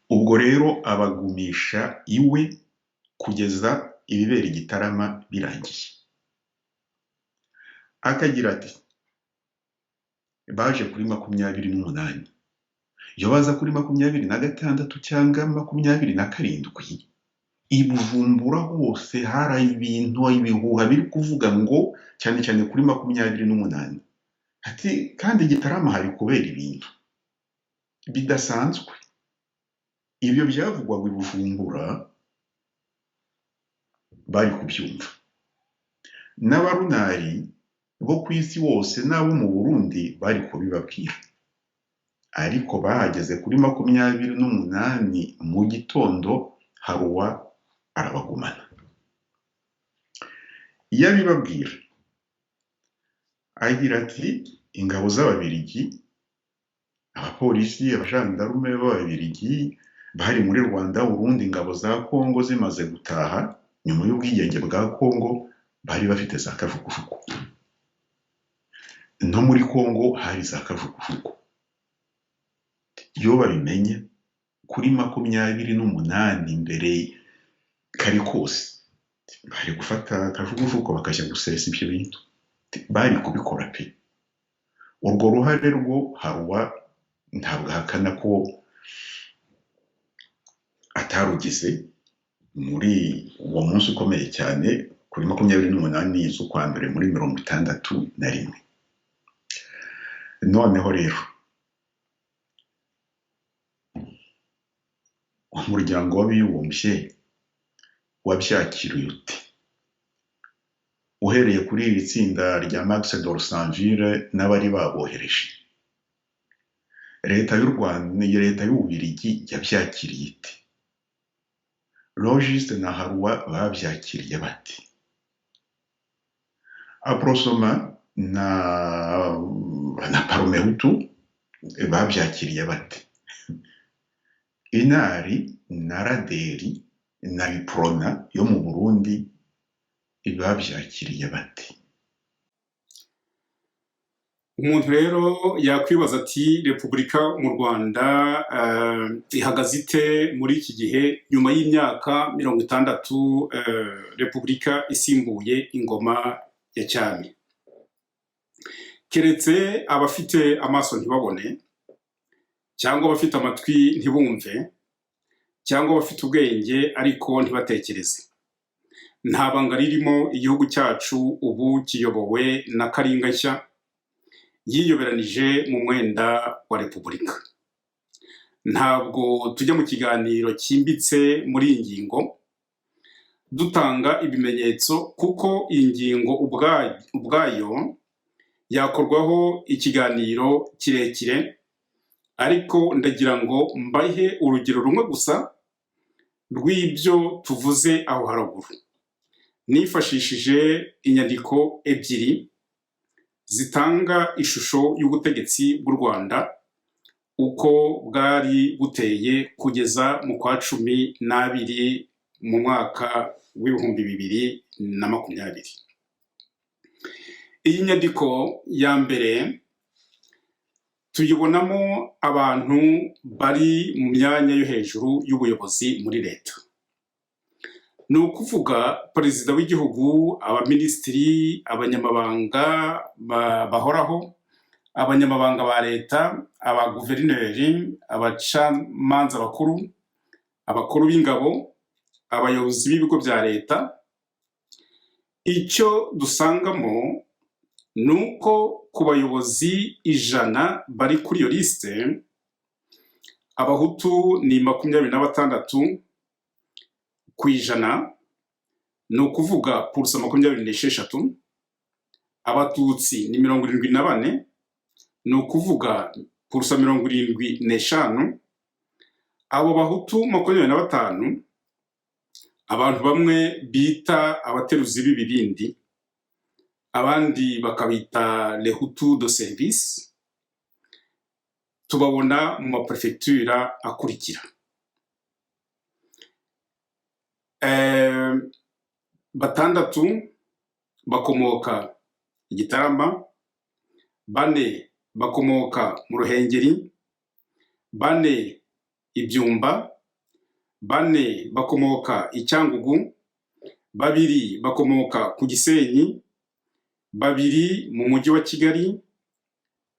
Ubwo rero abagumisha iwe kugeza ibibera i Gitarama birangiye. Akagira ati baje kuri 28, iyo baza kuri 26 cyangwa 27, i Bujumbura hose hari ibintu, ibihuha biri kuvuga ngo cyane cyane kuri 28, ati kandi Gitarama hari kubera ibintu bidasanzwe. Ibyo byavugwaga i Bujumbura bari kubyumva, n'abarunari bo ku isi wose n'abo mu Burundi bari kubibabwira. Ariko bahageze kuri 28 mu gitondo, Haruwa arabagumana. Iyo abibabwira agira ati ingabo z'Ababirigi, abapolisi, abajandarume b'Ababirigi bari muri Rwanda, Burundi, ingabo za Kongo zimaze gutaha nyuma y'ubwigenge bwa Kongo, bari bafite za kajugujugu. No muri Kongo hari za kajugujugu. Iyo babimenye kuri 28 mbere kari kose, bari gufata kajugujugu bakajya gusesa ibyo bintu, bari kubikora pe. Urwo ruhare rwo Haruwa ntabwo ahakana ko atarugize muri uwo munsi ukomeye cyane kuri 28 z'ukwa mbere muri 61. Noneho rero umuryango w'abibumbye wabyakiriye ute? Uhereye kuri iri tsinda rya Max Dorsanville n'abari babohereje, leta y'u Rwanda, leta y'Ububiligi yabyakiriye ite? Logiste na Haruwa babyakiriye bati? Aprosoma na Parmehutu babyakiriye bate? Inari na Raderi na Iprona yo mu Burundi babyakiriye bate? Umuntu rero yakwibaza ati Repubulika mu Rwanda ihagaze ite muri iki gihe nyuma y'imyaka 60 Repubulika isimbuye ingoma ya cyami? Keretse abafite amaso ntibabone, cyangwa abafite amatwi ntibumve, cyangwa abafite ubwenge ariko ntibatekereze. Nta banga ririmo, igihugu cyacu ubu kiyobowe na Karinga nshya yiyoberanije mu mwenda wa Repubulika. Ntabwo tujya mu kiganiro cyimbitse muri iyi ngingo dutanga ibimenyetso, kuko iyi ngingo ubwayo yakorwaho ikiganiro kirekire, ariko ndagira ngo mbahe urugero rumwe gusa rw'ibyo tuvuze aho haruguru, nifashishije inyandiko ebyiri zitanga ishusho y'ubutegetsi bw'u Rwanda uko bwari buteye kugeza mu kwa 12 mu mwaka w'2020. Iyi nyandiko ya mbere Tuyibonamo abantu bari mu myanya yo hejuru y'ubuyobozi muri leta, ni ukuvuga perezida w'igihugu, abaminisitiri, abanyamabanga bahoraho, abanyamabanga ba leta, abaguverineri, abacamanza bakuru, abakuru b'ingabo, abayobozi b'ibigo bya leta. Icyo dusangamo ni uko ku bayobozi 100 bari kuri iyo lisite, abahutu ni 26%, ni ukuvuga 26%. Abatutsi ni 74, ni ukuvuga 75%. Abo bahutu 25, abantu bamwe bita abateruzi b'ibibindi, abandi bakabita les hutu de service, tubabona mu maperefegitura akurikira: 6 bakomoka i Gitarama, 4 bakomoka mu Ruhengeri, 4 i Byumba, 4 bakomoka i Cyangugu, 2 bakomoka ku Gisenyi, 2 mu mujyi wa Kigali,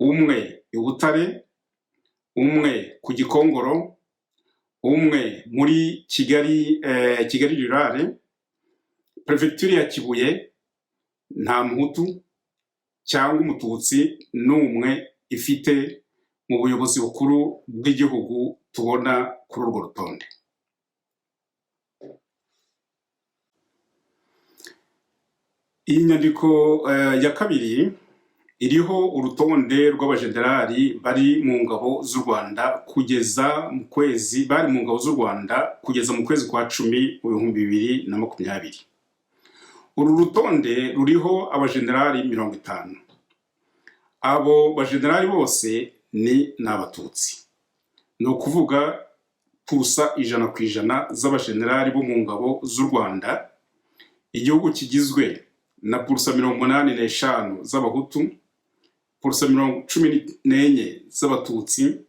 1 i Butare, 1 ku Gikongoro, 1 muri Kigali, Kigali Rurale. Perefegitura ya Kibuye nta muhutu cyangwa umututsi n'umwe ifite mu buyobozi bukuru bw'igihugu tubona kuri urwo rutonde. Iyi nyandiko ya kabiri iriho urutonde rw'abajenerali bari mu ngabo z'u Rwanda kugeza mu kwezi bari mu ngabo z'u Rwanda kugeza mu kwezi kwa 10 mu 2020. Uru rutonde ruriho abajenerali 50. Abo bajenerali bose ni n'abatutsi, ni ukuvuga 100% z'abajenerali bo mu ngabo z'u Rwanda. Igihugu kigizwe na 85% z'abahutu, 14% z'abatutsi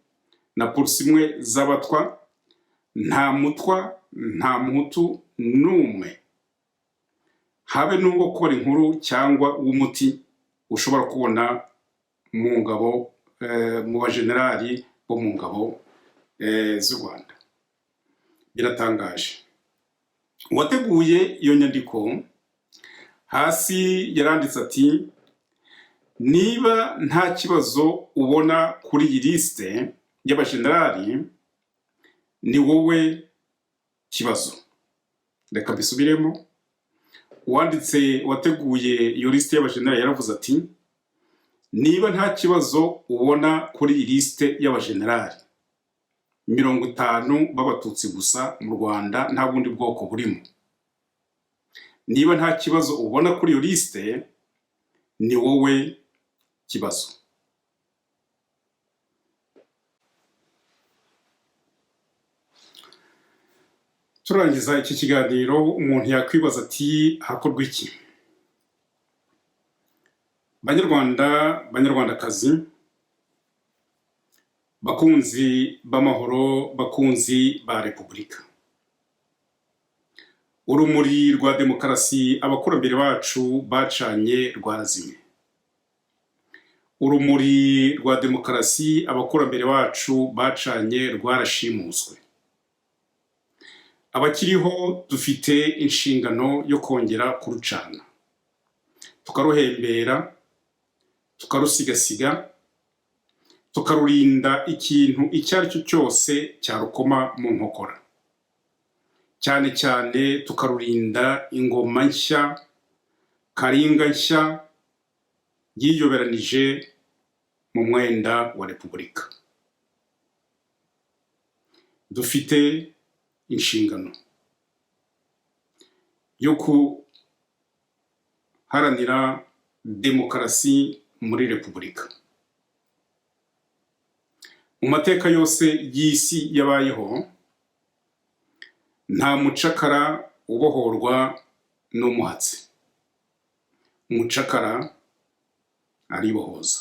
na 1% z'abatwa. Nta mutwa, nta muhutu n'umwe, habe n'ubwo kubara inkuru cyangwa w'umuti ushobora kubona mu ngabo, mu bajenerali bo mu ngabo z'u Rwanda. Biratangaje. Uwateguye iyo nyandiko hasi yaranditse ati: niba nta kibazo ubona kuri iyi lisite y'abajenerali, ni wowe kibazo. Reka mbisubiremo. Uwanditse, wateguye iyo lisite y'abajenerali yaravuze ati: niba nta kibazo ubona kuri iyi lisite y'abajenerali 50 b'abatutsi gusa mu Rwanda, nta bundi bwoko burimo, niba nta kibazo ubona kuri iyo lisite, ni wowe kibazo. Turangiza iki kiganiro, umuntu yakwibaza ati: hakorwa iki? Banyarwanda, banyarwandakazi, bakunzi b'amahoro, bakunzi ba repubulika, urumuri rwa demokarasi abakurambere bacu bacanye rwarazimye. Urumuri rwa demokarasi abakurambere bacu bacanye rwarashimuswe. Abakiriho dufite inshingano yo kongera kurucana, tukaruhembera, tukarusigasiga, tukarurinda ikintu icyo ari cyo cyose cyarukoma mu nkokora, cyane cyane tukarurinda ingoma nshya, karinga nshya yiyoberanije mu mwenda wa repubulika. Dufite inshingano yo guharanira demokarasi muri repubulika. Mu mateka yose y'isi yabayeho, nta mucakara ubohorwa n'umuhatsi. Umucakara aribohoza.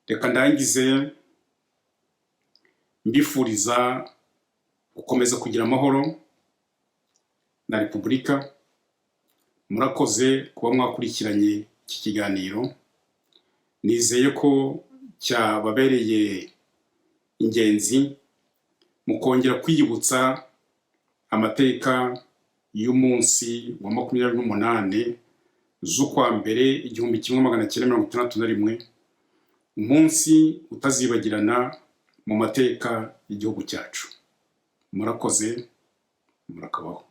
Reka ndangize mbifuriza gukomeza kugira amahoro na repubulika. Murakoze kuba mwakurikiranye iki kiganiro. Nizeye ko cyababereye ingenzi mu kongera kwiyibutsa amateka y'umunsi wa 28 z'ukwa mbere 1961, umunsi utazibagirana mu mateka y'igihugu cyacu. Murakoze, murakabaho.